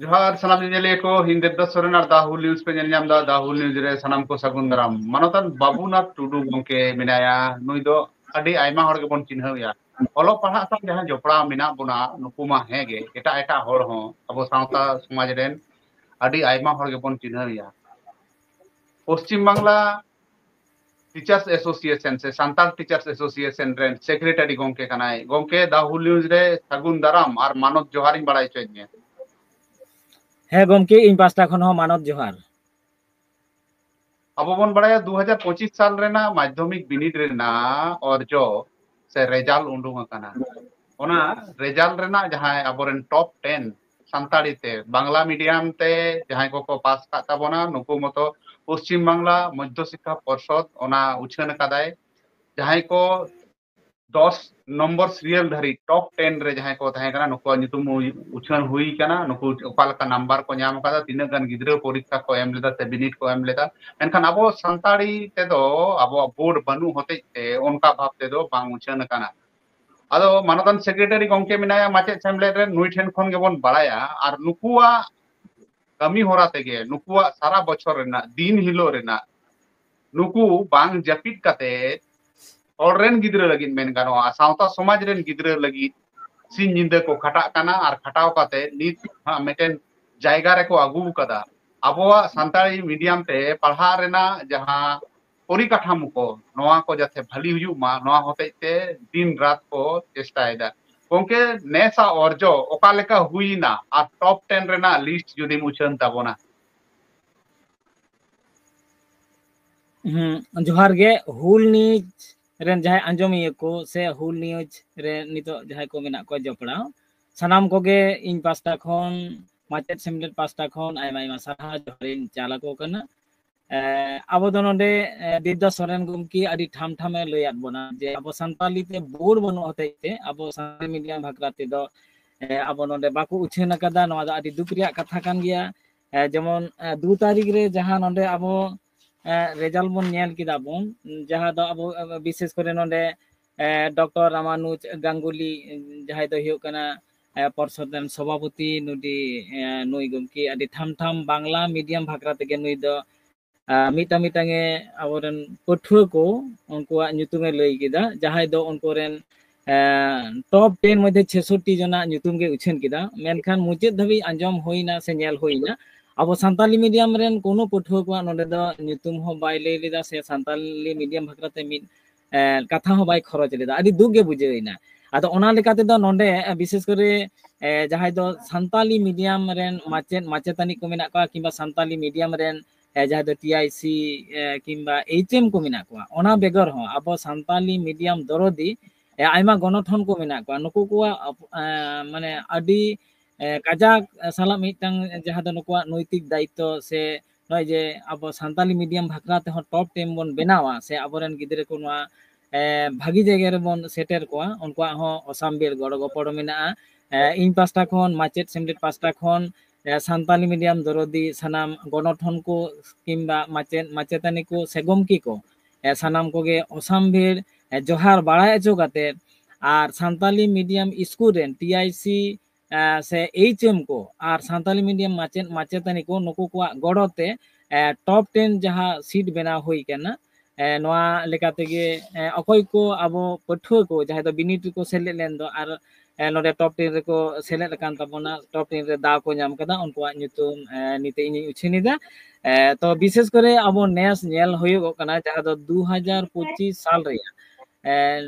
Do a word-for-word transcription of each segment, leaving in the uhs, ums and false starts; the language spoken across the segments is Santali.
ᱡᱚᱦᱟᱨ ᱥᱟᱱᱟᱢ ᱧᱮᱧᱮᱞᱤᱭᱟᱹ ᱠᱚ, ᱤᱧ ᱫᱮᱵᱫᱟᱥ ᱥᱚᱨᱮᱱ ᱟᱨ ᱫᱟ ᱦᱩᱞ ᱱᱤᱭᱩᱡᱽ ᱯᱮ ᱧᱮᱞ ᱧᱟᱢ ᱮᱫᱟ᱾ ᱫᱟ ᱦᱩᱞ ᱱᱤᱭᱩᱡᱽ ᱨᱮ ᱥᱟᱱᱟᱢ ᱠᱚ ᱥᱟᱹᱜᱩᱱ ᱫᱟᱨᱟᱢ᱾ ᱢᱟᱱᱚᱛᱟᱱ ᱵᱟᱵᱩᱱᱟᱛᱷ ᱴᱩᱰᱩ ᱜᱚᱢᱠᱮ ᱢᱮᱱᱟᱭᱟ, ᱱᱩᱭ ᱫᱚ ᱟᱹᱰᱤ ᱟᱭᱢᱟ ᱦᱚᱲ ᱜᱮᱵᱚᱱ ᱪᱤᱱᱦᱟᱹᱣᱮᱭᱟ᱾ ᱚᱞᱚᱜ ᱯᱟᱲᱦᱟᱜ ᱥᱟᱶ ᱡᱟᱦᱟᱸ ᱡᱚᱯᱲᱟᱣ ᱢᱮᱱᱟᱜ ᱵᱚᱱᱟ, ᱱᱩᱠᱩ ᱢᱟ ᱦᱮᱸ ᱜᱮ, ᱮᱴᱟᱜ ᱮᱴᱟᱜ ᱦᱚᱲ ᱦᱚᱸ ᱟᱵᱚ ᱥᱟᱶᱛᱟ ᱥᱚᱢᱟᱡᱽ ᱨᱮᱱ ᱟᱹᱰᱤ ᱟᱭᱢᱟ ᱦᱚᱲ ᱜᱮᱵᱚᱱ ᱪᱤᱱᱦᱟᱹᱣᱮᱭᱟ᱾ ᱯᱚᱥᱪᱤᱢ ᱵᱟᱝᱞᱟ ᱴᱤᱪᱟᱨᱥ ᱮᱥᱳᱥᱤᱭᱮᱥᱚᱱ ᱥᱮ ᱥᱟᱱᱛᱟᱲ ᱴᱤᱪᱟᱨᱥ ᱮᱥᱳᱥᱤᱭᱮᱥᱚᱱ ᱨᱮᱱ ᱥᱮᱠᱨᱮᱴᱟᱨᱤ ᱜᱚᱢᱠᱮ ᱠᱟᱱᱟᱭ᱾ ᱜᱚᱢᱠᱮ, ᱫᱟ ᱦᱩᱞ ᱱᱤᱭᱩᱡᱽ ᱨᱮ ᱥᱟᱹᱜᱩᱱ ᱫᱟᱨᱟᱢ ᱟᱨ ᱢᱟᱱᱚᱛ ᱡᱚᱦᱟᱨ ᱤᱧ ᱵᱟᱲᱟᱭ ᱦᱚᱪᱚᱭᱮᱫ ᱢᱮᱭᱟ᱾ ᱦᱮᱸ ᱜᱚᱢᱠᱮ, ᱤᱧ ᱯᱟᱥᱴᱟ ᱠᱷᱚᱱ ᱦᱚᱸ ᱢᱟᱱᱚᱛ ᱡᱚᱦᱟᱨ᱾ ᱟᱵᱚ ᱵᱚᱱ ᱵᱟᱲᱟᱭᱟ ᱫᱩ ᱦᱟᱡᱟᱨ ᱯᱚᱸᱪᱤᱥ ᱥᱟᱞ ᱨᱮᱱᱟᱜ ᱢᱟᱫᱽᱫᱷᱚᱢᱤᱠ ᱵᱤᱱᱤᱰ ᱨᱮᱱᱟᱜ ᱚᱨᱡᱚ ᱥᱮ ᱨᱮᱡᱟᱞᱴ ᱩᱰᱩᱝ ᱟᱠᱟᱱᱟ᱾ ᱚᱱᱟ ᱨᱮᱡᱟᱞᱴ ᱨᱮᱱᱟᱜ ᱡᱟᱦᱟᱸᱭ ᱟᱵᱚᱨᱮᱱ ᱴᱚᱯ ᱴᱮᱱ ᱥᱟᱱᱛᱟᱲᱤ ᱛᱮ, ᱵᱟᱝᱞᱟ ᱢᱤᱰᱤᱭᱟᱢ ᱛᱮ ᱡᱟᱦᱟᱸᱭ ᱠᱚᱠᱚ ᱯᱟᱥ ᱟᱠᱟᱫ ᱛᱟᱵᱚᱱᱟ, ᱱᱩᱠᱩ ᱢᱚᱛᱚ ᱯᱚᱥᱪᱤᱢ ᱵᱟᱝᱞᱟ ᱢᱚᱫᱽᱫᱷᱚ ᱥᱤᱠᱠᱷᱟ ᱯᱚᱨᱥᱚᱫ ᱚᱱᱟ ᱩᱪᱷᱟᱹᱱ ᱟᱠᱟᱫᱟᱭ᱾ ᱡᱟᱦᱟᱸᱭ ᱠᱚ ᱫᱚᱥ ᱱᱚᱢᱵᱚᱨ ᱥᱤᱨᱤᱭᱟᱞ ᱫᱷᱟᱹᱨᱤᱡ ᱴᱚᱯ ᱴᱮᱱ ᱨᱮ ᱡᱟᱦᱟᱸᱭ ᱠᱚ ᱛᱟᱦᱮᱸ ᱠᱟᱱᱟ, ᱱᱩᱠᱩᱣᱟᱜ ᱧᱩᱛᱩᱢ ᱩᱭ-, ᱩᱪᱷᱟᱹᱱ ᱦᱩᱭ ᱠᱟᱱᱟ᱾ ᱱᱩᱠᱩ ᱚᱠᱟ ᱞᱮᱠᱟ ᱱᱟᱢᱵᱟᱨ ᱠᱚ ᱧᱟᱢ ᱟᱠᱟᱫᱟ, ᱛᱤᱱᱟᱹᱜ ᱜᱟᱱ ᱜᱤᱫᱽᱨᱟᱹ ᱯᱚᱨᱤᱠᱠᱷᱟ ᱠᱚ ᱮᱢ ᱞᱮᱫᱟ ᱥᱮ ᱵᱤᱱᱤᱰ ᱠᱚ ᱮᱢ ᱞᱮᱫᱟ᱾ ᱢᱮᱱᱠᱷᱟᱱ ᱟᱵᱚ ᱥᱟᱱᱛᱟᱲᱤ ᱛᱮᱫᱚ ᱟᱵᱚᱣᱟᱜ ᱵᱳᱨᱰ ᱵᱟᱹᱱᱩᱜ ᱦᱚᱛᱮᱡ ᱛᱮ ᱚᱱᱠᱟ ᱵᱷᱟᱵ ᱛᱮᱫᱚ ᱵᱟᱝ ᱩᱪᱷᱟᱹᱱ ᱟᱠᱟᱱᱟ᱾ ᱟᱫᱚ ᱢᱟᱱᱚᱛᱟᱱ ᱥᱮᱠᱨᱮᱴᱟᱨᱤ ᱜᱚᱢᱠᱮ ᱢᱮᱱᱟᱭᱟ ᱢᱟᱪᱮᱫ ᱥᱮᱢᱞᱮᱫ ᱨᱮ, ᱱᱩᱭ ᱴᱷᱮᱱ ᱠᱷᱚᱱ ᱜᱮᱵᱚᱱ ᱵᱟᱲᱟᱭᱟ᱾ ᱟᱨ ᱱᱩᱠᱩᱣᱟᱜ ᱠᱟᱹᱢᱤ ᱦᱚᱨᱟ ᱛᱮᱜᱮ, ᱱᱩᱠᱩᱣᱟᱜ ᱥᱟᱨᱟ ᱵᱚᱪᱷᱚᱨ ᱨᱮᱱᱟᱜ, ᱫᱤᱱ ᱦᱤᱞᱳᱜ ᱨᱮᱱᱟᱜ, ᱱᱩᱠᱩ ᱵᱟᱝ ᱡᱟᱹᱯᱤᱫ ᱠᱟᱛᱮ ᱦᱚᱲ ᱨᱮᱱ ᱜᱤᱫᱽᱨᱟᱹ ᱞᱟᱹᱜᱤᱫ ᱢᱮᱱ ᱜᱟᱱᱚᱜᱼᱟ, ᱥᱟᱶᱛᱟ ᱥᱚᱢᱟᱡᱽ ᱨᱮᱱ ᱜᱤᱫᱽᱨᱟᱹ ᱞᱟᱹᱜᱤᱫ ᱥᱤᱧ ᱧᱤᱫᱟᱹ ᱠᱚ ᱠᱷᱟᱴᱟᱜ ᱠᱟᱱᱟ᱾ ᱟᱨ ᱠᱷᱟᱴᱟᱣ ᱠᱟᱛᱮ ᱱᱤᱛ ᱦᱟᱸᱜ ᱢᱤᱫᱴᱮᱱ ᱡᱟᱭᱜᱟ ᱨᱮᱠᱚ ᱟᱹᱜᱩ ᱟᱠᱟᱫᱟ᱾ ᱟᱵᱚᱣᱟᱜ ᱥᱟᱱᱛᱟᱲᱤ ᱢᱤᱰᱤᱭᱟᱢ ᱛᱮ ᱯᱟᱲᱦᱟᱜ ᱨᱮᱱᱟᱜ ᱡᱟᱦᱟᱸ ᱯᱚᱨᱤᱠᱟᱴᱷᱟᱢᱳ ᱠᱚ, ᱱᱚᱣᱟ ᱠᱚ ᱡᱟᱛᱮ ᱵᱷᱟᱹᱞᱤ ᱦᱩᱭᱩᱜ ᱢᱟ, ᱱᱚᱣᱟ ᱦᱚᱛᱮᱡ ᱛᱮ ᱫᱤᱱ ᱨᱟᱛ ᱠᱚ ᱪᱮᱥᱴᱟᱭᱮᱫᱟ᱾ ᱜᱚᱢᱠᱮ, ᱱᱮᱥᱟᱜ ᱚᱨᱡᱚ ᱚᱠᱟ ᱞᱮᱠᱟ ᱦᱩᱭᱱᱟ ᱟᱨ ᱴᱚᱯ ᱴᱮᱱ ᱨᱮᱱᱟᱜ ᱞᱤᱥᱴ ᱡᱩᱫᱤᱢ ᱩᱪᱷᱟᱹᱱ ᱛᱟᱵᱚᱱᱟ? ᱦᱩᱸ, ᱡᱚᱦᱟᱨ ᱜᱮ᱾ ᱦᱩᱞ ᱱᱤᱭᱩᱡᱽ ᱨᱮᱱ ᱡᱟᱦᱟᱸᱭ ᱟᱸᱡᱚᱢᱤᱭᱟᱹ ᱠᱚ ᱥᱮ ᱦᱩᱞ ᱱᱤᱭᱩᱡᱽ ᱨᱮ ᱱᱤᱛᱚᱜ ᱡᱟᱦᱟᱸᱭ ᱠᱚ ᱢᱮᱱᱟᱜ ᱠᱚᱣᱟ ᱡᱚᱯᱲᱟᱣ, ᱥᱟᱱᱟᱢ ᱠᱚᱜᱮ ᱤᱧ ᱯᱟᱥᱴᱟ ᱠᱷᱚᱱ ᱢᱟᱪᱮᱫ ᱥᱮᱢᱞᱮᱫ ᱯᱟᱥᱴᱟ ᱠᱷᱚᱱ ᱟᱭᱢᱟ ᱟᱭᱢᱟ ᱥᱟᱨᱦᱟᱣ ᱡᱚᱦᱟᱨᱤᱧ ᱪᱟᱞ ᱟᱠᱚ ᱠᱟᱱᱟ᱾ ᱮ, ᱟᱵᱚ ᱫᱚ ᱱᱚᱰᱮ, ᱮ, ᱫᱮᱵᱽᱫᱟᱥ ᱥᱚᱨᱮᱱ ᱜᱚᱢᱠᱮ ᱟᱹᱰᱤ ᱴᱷᱟᱢ ᱴᱷᱟᱢᱮ ᱞᱟᱹᱭᱟᱫ ᱵᱚᱱᱟ ᱡᱮ ᱟᱵᱚ ᱥᱟᱱᱛᱟᱞᱤ ᱛᱮ ᱵᱳᱨᱰ ᱵᱟᱹᱱᱩᱜ ᱦᱚᱛᱮᱡ ᱛᱮ ᱟᱵᱚ ᱥᱟᱱᱛᱟᱞᱤ ᱢᱤᱰᱤᱭᱟᱢ ᱵᱷᱟᱠᱨᱟ ᱛᱮᱫᱚ, ᱮ, ᱟᱵᱚ ᱱᱚᱰᱮ ᱵᱟᱠᱚ ᱩᱪᱷᱟᱹᱱ ᱟᱠᱟᱫᱟ᱾ ᱱᱚᱣᱟ ᱫᱚ ᱟᱹᱰᱤ ᱫᱩᱠ ᱨᱮᱭᱟᱜ ᱠᱟᱛᱷᱟ ᱠᱟᱱ ᱜᱮᱭᱟ᱾ ᱮ, ᱡᱮᱢᱚᱱ, ᱮ, ᱫᱩ ᱛᱟᱹᱨᱤᱠᱷ ᱨᱮ ᱡᱟᱦᱟᱸ ᱱᱚᱰᱮ ᱟᱵᱚ, ᱮ, ᱨᱮᱡᱟᱞᱴ ᱵᱚᱱ ᱧᱮᱞ ᱠᱮᱫᱟ ᱵᱚᱱ, ᱡᱟᱦᱟᱸ ᱫᱚ ᱟᱵᱚ, ᱮ, ᱵᱤᱥᱮᱥ ᱠᱚᱨᱮ ᱱᱚᱰᱮ, ᱮ, ᱰᱚᱠᱴᱚᱨ ᱨᱟᱢᱟᱱᱩᱡᱽ ᱜᱟᱝᱜᱩᱞᱤ, ᱡᱟᱦᱟᱸᱭ ᱫᱚ ᱦᱩᱭᱩᱜ ᱠᱟᱱᱟ, ᱮ, ᱯᱚᱨᱥᱚᱫ ᱨᱮᱱ ᱥᱚᱵᱷᱟᱯᱚᱛᱤ ᱱᱩᱰᱤ, ᱮ, ᱱᱩᱭ ᱜᱚᱢᱠᱮ ᱟᱹᱰᱤ ᱴᱷᱟᱢ ᱴᱷᱟᱢ ᱵᱟᱝᱞᱟ medium ᱵᱷᱟᱠᱨᱟ ᱛᱮᱜᱮ ᱱᱩᱭ ᱫᱚ, ᱟ, ᱢᱤᱫᱴᱟᱝ ᱢᱤᱫᱴᱟᱝ ᱮ ᱟᱵᱚᱨᱮᱱ ᱯᱟᱹᱴᱷᱩᱣᱟᱹ ᱠᱚ ᱩᱱᱠᱩᱣᱟᱜ ᱧᱩᱛᱩᱢ ᱮ ᱞᱟᱹᱭ ᱠᱮᱫᱟ, ᱡᱟᱦᱟᱸᱭ ᱫᱚ ᱩᱱᱠᱩ ᱨᱮᱱ, ᱮ, top ten ᱢᱚᱫᱽᱫᱷᱮ ᱪᱷᱮᱥᱚᱴᱴᱤ ᱡᱚᱱᱟᱜ ᱧᱩᱛᱩᱢ ᱜᱮ ᱩᱪᱷᱟᱹᱱ ᱠᱮᱫᱟ᱾ ᱢᱮᱱᱠᱷᱟᱱ ᱢᱩᱪᱟᱹᱫ ᱫᱷᱟᱹᱵᱤᱡ ᱟᱸᱡᱚᱢ ᱦᱩᱭᱱᱟ ᱥᱮ ᱧᱮᱞ ᱦᱩᱭᱱᱟ, ᱟᱵᱚ ᱥᱟᱱᱛᱟᱞᱤ medium ᱨᱮᱱ ᱠᱳᱱᱳ ᱯᱟᱹᱴᱷᱩᱣᱟᱹ ᱠᱚᱣᱟᱜ ᱱᱚᱰᱮ ᱫᱚ ᱧᱩᱛᱩᱢ ᱦᱚᱸ ᱵᱟᱭ ᱞᱟᱹᱭ ᱞᱮᱫᱟ ᱥᱮ ᱥᱟᱱᱛᱟᱞᱤ medium ᱵᱷᱟᱠᱨᱟ ᱛᱮ ᱢᱤᱫ, ᱮ, ᱠᱟᱛᱷᱟ ᱦᱚᱸ ᱵᱟᱭ ᱠᱷᱚᱨᱚᱪ ᱞᱮᱫᱟ᱾ ᱟᱹᱰᱤ ᱫᱩᱠ ᱜᱮ ᱵᱩᱡᱷᱟᱹᱣ ᱮᱱᱟ᱾ ᱟᱫᱚ ᱚᱱᱟ ᱞᱮᱠᱟ ᱛᱮᱫᱚ ᱱᱚᱰᱮ, ᱮ, ᱵᱤᱥᱮᱥ ᱠᱚᱨᱮ, ᱮ, ᱡᱟᱦᱟᱸᱭ ᱫᱚ ᱥᱟᱱᱛᱟᱞᱤ medium ᱨᱮᱱ ᱢᱟᱪᱮᱫ ᱢᱟᱪᱮᱛᱟᱹᱱᱤ ᱠᱚ ᱢᱮᱱᱟᱜ ᱠᱚᱣᱟ ᱠᱤᱝᱵᱟ ᱥᱟᱱᱛᱟᱞᱤ medium ᱨᱮᱱ, ᱮ, ᱡᱟᱦᱟᱸᱭ ᱫᱚ T I C, ᱮ, ᱠᱤᱝᱵᱟ H M ᱠᱚ ᱢᱮᱱᱟᱜ ᱠᱚᱣᱟ, ᱚᱱᱟ ᱵᱮᱜᱚᱨ ᱦᱚᱸ ᱟᱵᱚ ᱥᱟᱱᱛᱟᱞᱤ medium ᱫᱚᱨᱚᱫᱤ, ᱮ, ᱟᱭᱢᱟ ᱜᱚᱱᱚᱴᱷᱚᱱ ᱠᱚ ᱢᱮᱱᱟᱜ ᱠᱚᱣᱟ᱾ ᱱᱩᱠᱩ ᱠᱚᱣᱟᱜ, ᱮ, ᱢᱟᱱᱮ ᱟᱹᱰᱤ, ᱮ, ᱠᱟᱡᱟᱠ ᱥᱟᱞᱟᱜ ᱢᱤᱫᱴᱟᱝ ᱡᱟᱦᱟᱸ ᱫᱚ ᱱᱩᱠᱩᱣᱟᱜ ᱱᱳᱭᱛᱤᱠ ᱫᱟᱭᱤᱛᱛᱚ ᱥᱮ ᱱᱚᱜᱼᱚᱭ ᱡᱮ ᱟᱵᱚ ᱥᱟᱱᱛᱟᱞᱤ medium ᱵᱷᱟᱠᱨᱟ ᱛᱮᱦᱚᱸ top ten ᱵᱚᱱ ᱵᱮᱱᱟᱣᱟ ᱥᱮ ᱟᱵᱚᱨᱮᱱ ᱜᱤᱫᱽᱨᱟᱹ ᱠᱚ ᱱᱚᱣᱟ, ᱮ, ᱵᱷᱟᱹᱜᱤ ᱡᱟᱭᱜᱟ ᱨᱮᱵᱚᱱ ᱥᱮᱴᱮᱨ ᱠᱚᱣᱟ, ᱩᱱᱠᱩᱣᱟᱜ ᱦᱚᱸ ᱚᱥᱟᱢᱵᱷᱮᱲ ᱜᱚᱲᱚ ᱜᱚᱯᱚᱲᱚ ᱢᱮᱱᱟᱜᱼᱟ᱾ ᱮ, ᱤᱧ ᱯᱟᱥᱴᱟ ᱠᱷᱚᱱ, ᱢᱟᱪᱮᱫ ᱥᱮᱢᱞᱮᱫ ᱯᱟᱥᱴᱟ ᱠᱷᱚᱱ, ᱮ, ᱥᱟᱱᱛᱟᱞᱤ medium ᱫᱚᱨᱚᱫᱤ ᱥᱟᱱᱟᱢ ᱜᱚᱱᱚᱴᱷᱚᱱ ᱠᱚ ᱠᱤᱝᱵᱟ ᱢᱟᱪᱮᱫ ᱢᱟᱪᱮᱛᱟᱹᱱᱤ ᱠᱚ ᱥᱮ ᱜᱚᱢᱠᱮ ᱠᱚ, ᱮ, ᱥᱟᱱᱟᱢ ᱠᱚᱜᱮ ᱚᱥᱟᱢᱵᱷᱮᱲ, ᱮ, ᱡᱚᱦᱟᱨ ᱵᱟᱲᱟᱭ ᱦᱚᱪᱚ ᱠᱟᱛᱮ, ᱟᱨ ᱥᱟᱱᱛᱟᱞᱤ medium ᱥᱠᱩᱞ ᱨᱮᱱ T I C, ᱮ, ᱥᱮ H M ᱠᱚ ᱟᱨ ᱥᱟᱱᱛᱟᱞᱤ medium ᱢᱟᱪᱮᱫ ᱢᱟᱪᱮᱛᱟᱹᱱᱤ ᱠᱚ, ᱱᱩᱠᱩ ᱠᱚᱣᱟᱜ ᱜᱚᱲᱚ ᱛᱮ, ᱮ, top ten ᱡᱟᱦᱟᱸ seat ᱵᱮᱱᱟᱣ ᱦᱩᱭ ᱠᱟᱱᱟ, ᱮ, ᱱᱚᱣᱟ ᱞᱮᱠᱟ ᱛᱮᱜᱮ, ᱮ, ᱚᱠᱚᱭ ᱠᱚ ᱟᱵᱚ ᱯᱟᱹᱴᱷᱩᱣᱟᱹ ᱠᱚ ᱡᱟᱦᱟᱸᱭ ᱫᱚ ᱵᱤᱱᱤᱰ ᱨᱮᱠᱚ ᱥᱮᱞᱮᱫ ᱞᱮᱱ ᱫᱚ ᱟᱨ, ᱮ, ᱱᱚᱰᱮ top ten ᱨᱮᱠᱚ ᱥᱮᱞᱮᱫ ᱟᱠᱟᱱ ᱛᱟᱵᱚᱱᱟ, top ten ᱨᱮ ᱫᱟᱣ ᱠᱚ ᱧᱟᱢ ᱠᱟᱫᱟ, ᱩᱱᱠᱩᱣᱟᱜ ᱧᱩᱛᱩᱢ, ᱮ, ᱱᱤᱛᱚᱜ ᱤᱧᱤᱧ ᱩᱪᱷᱟᱹᱱ ᱮᱫᱟ᱾ ᱮ, ᱛᱚ ᱵᱤᱥᱮᱥ ᱠᱚᱨᱮ ᱟᱵᱚ ᱱᱮᱥ ᱧᱮᱞ ᱦᱩᱭᱩᱜᱚᱜ ᱠᱟᱱᱟ ᱡᱟᱦᱟᱸ ᱫᱚ ᱫᱩ ᱦᱟᱡᱟᱨ ᱯᱚᱸᱪᱤᱥ ᱥᱟᱞ ᱨᱮᱭᱟᱜ, ᱮ,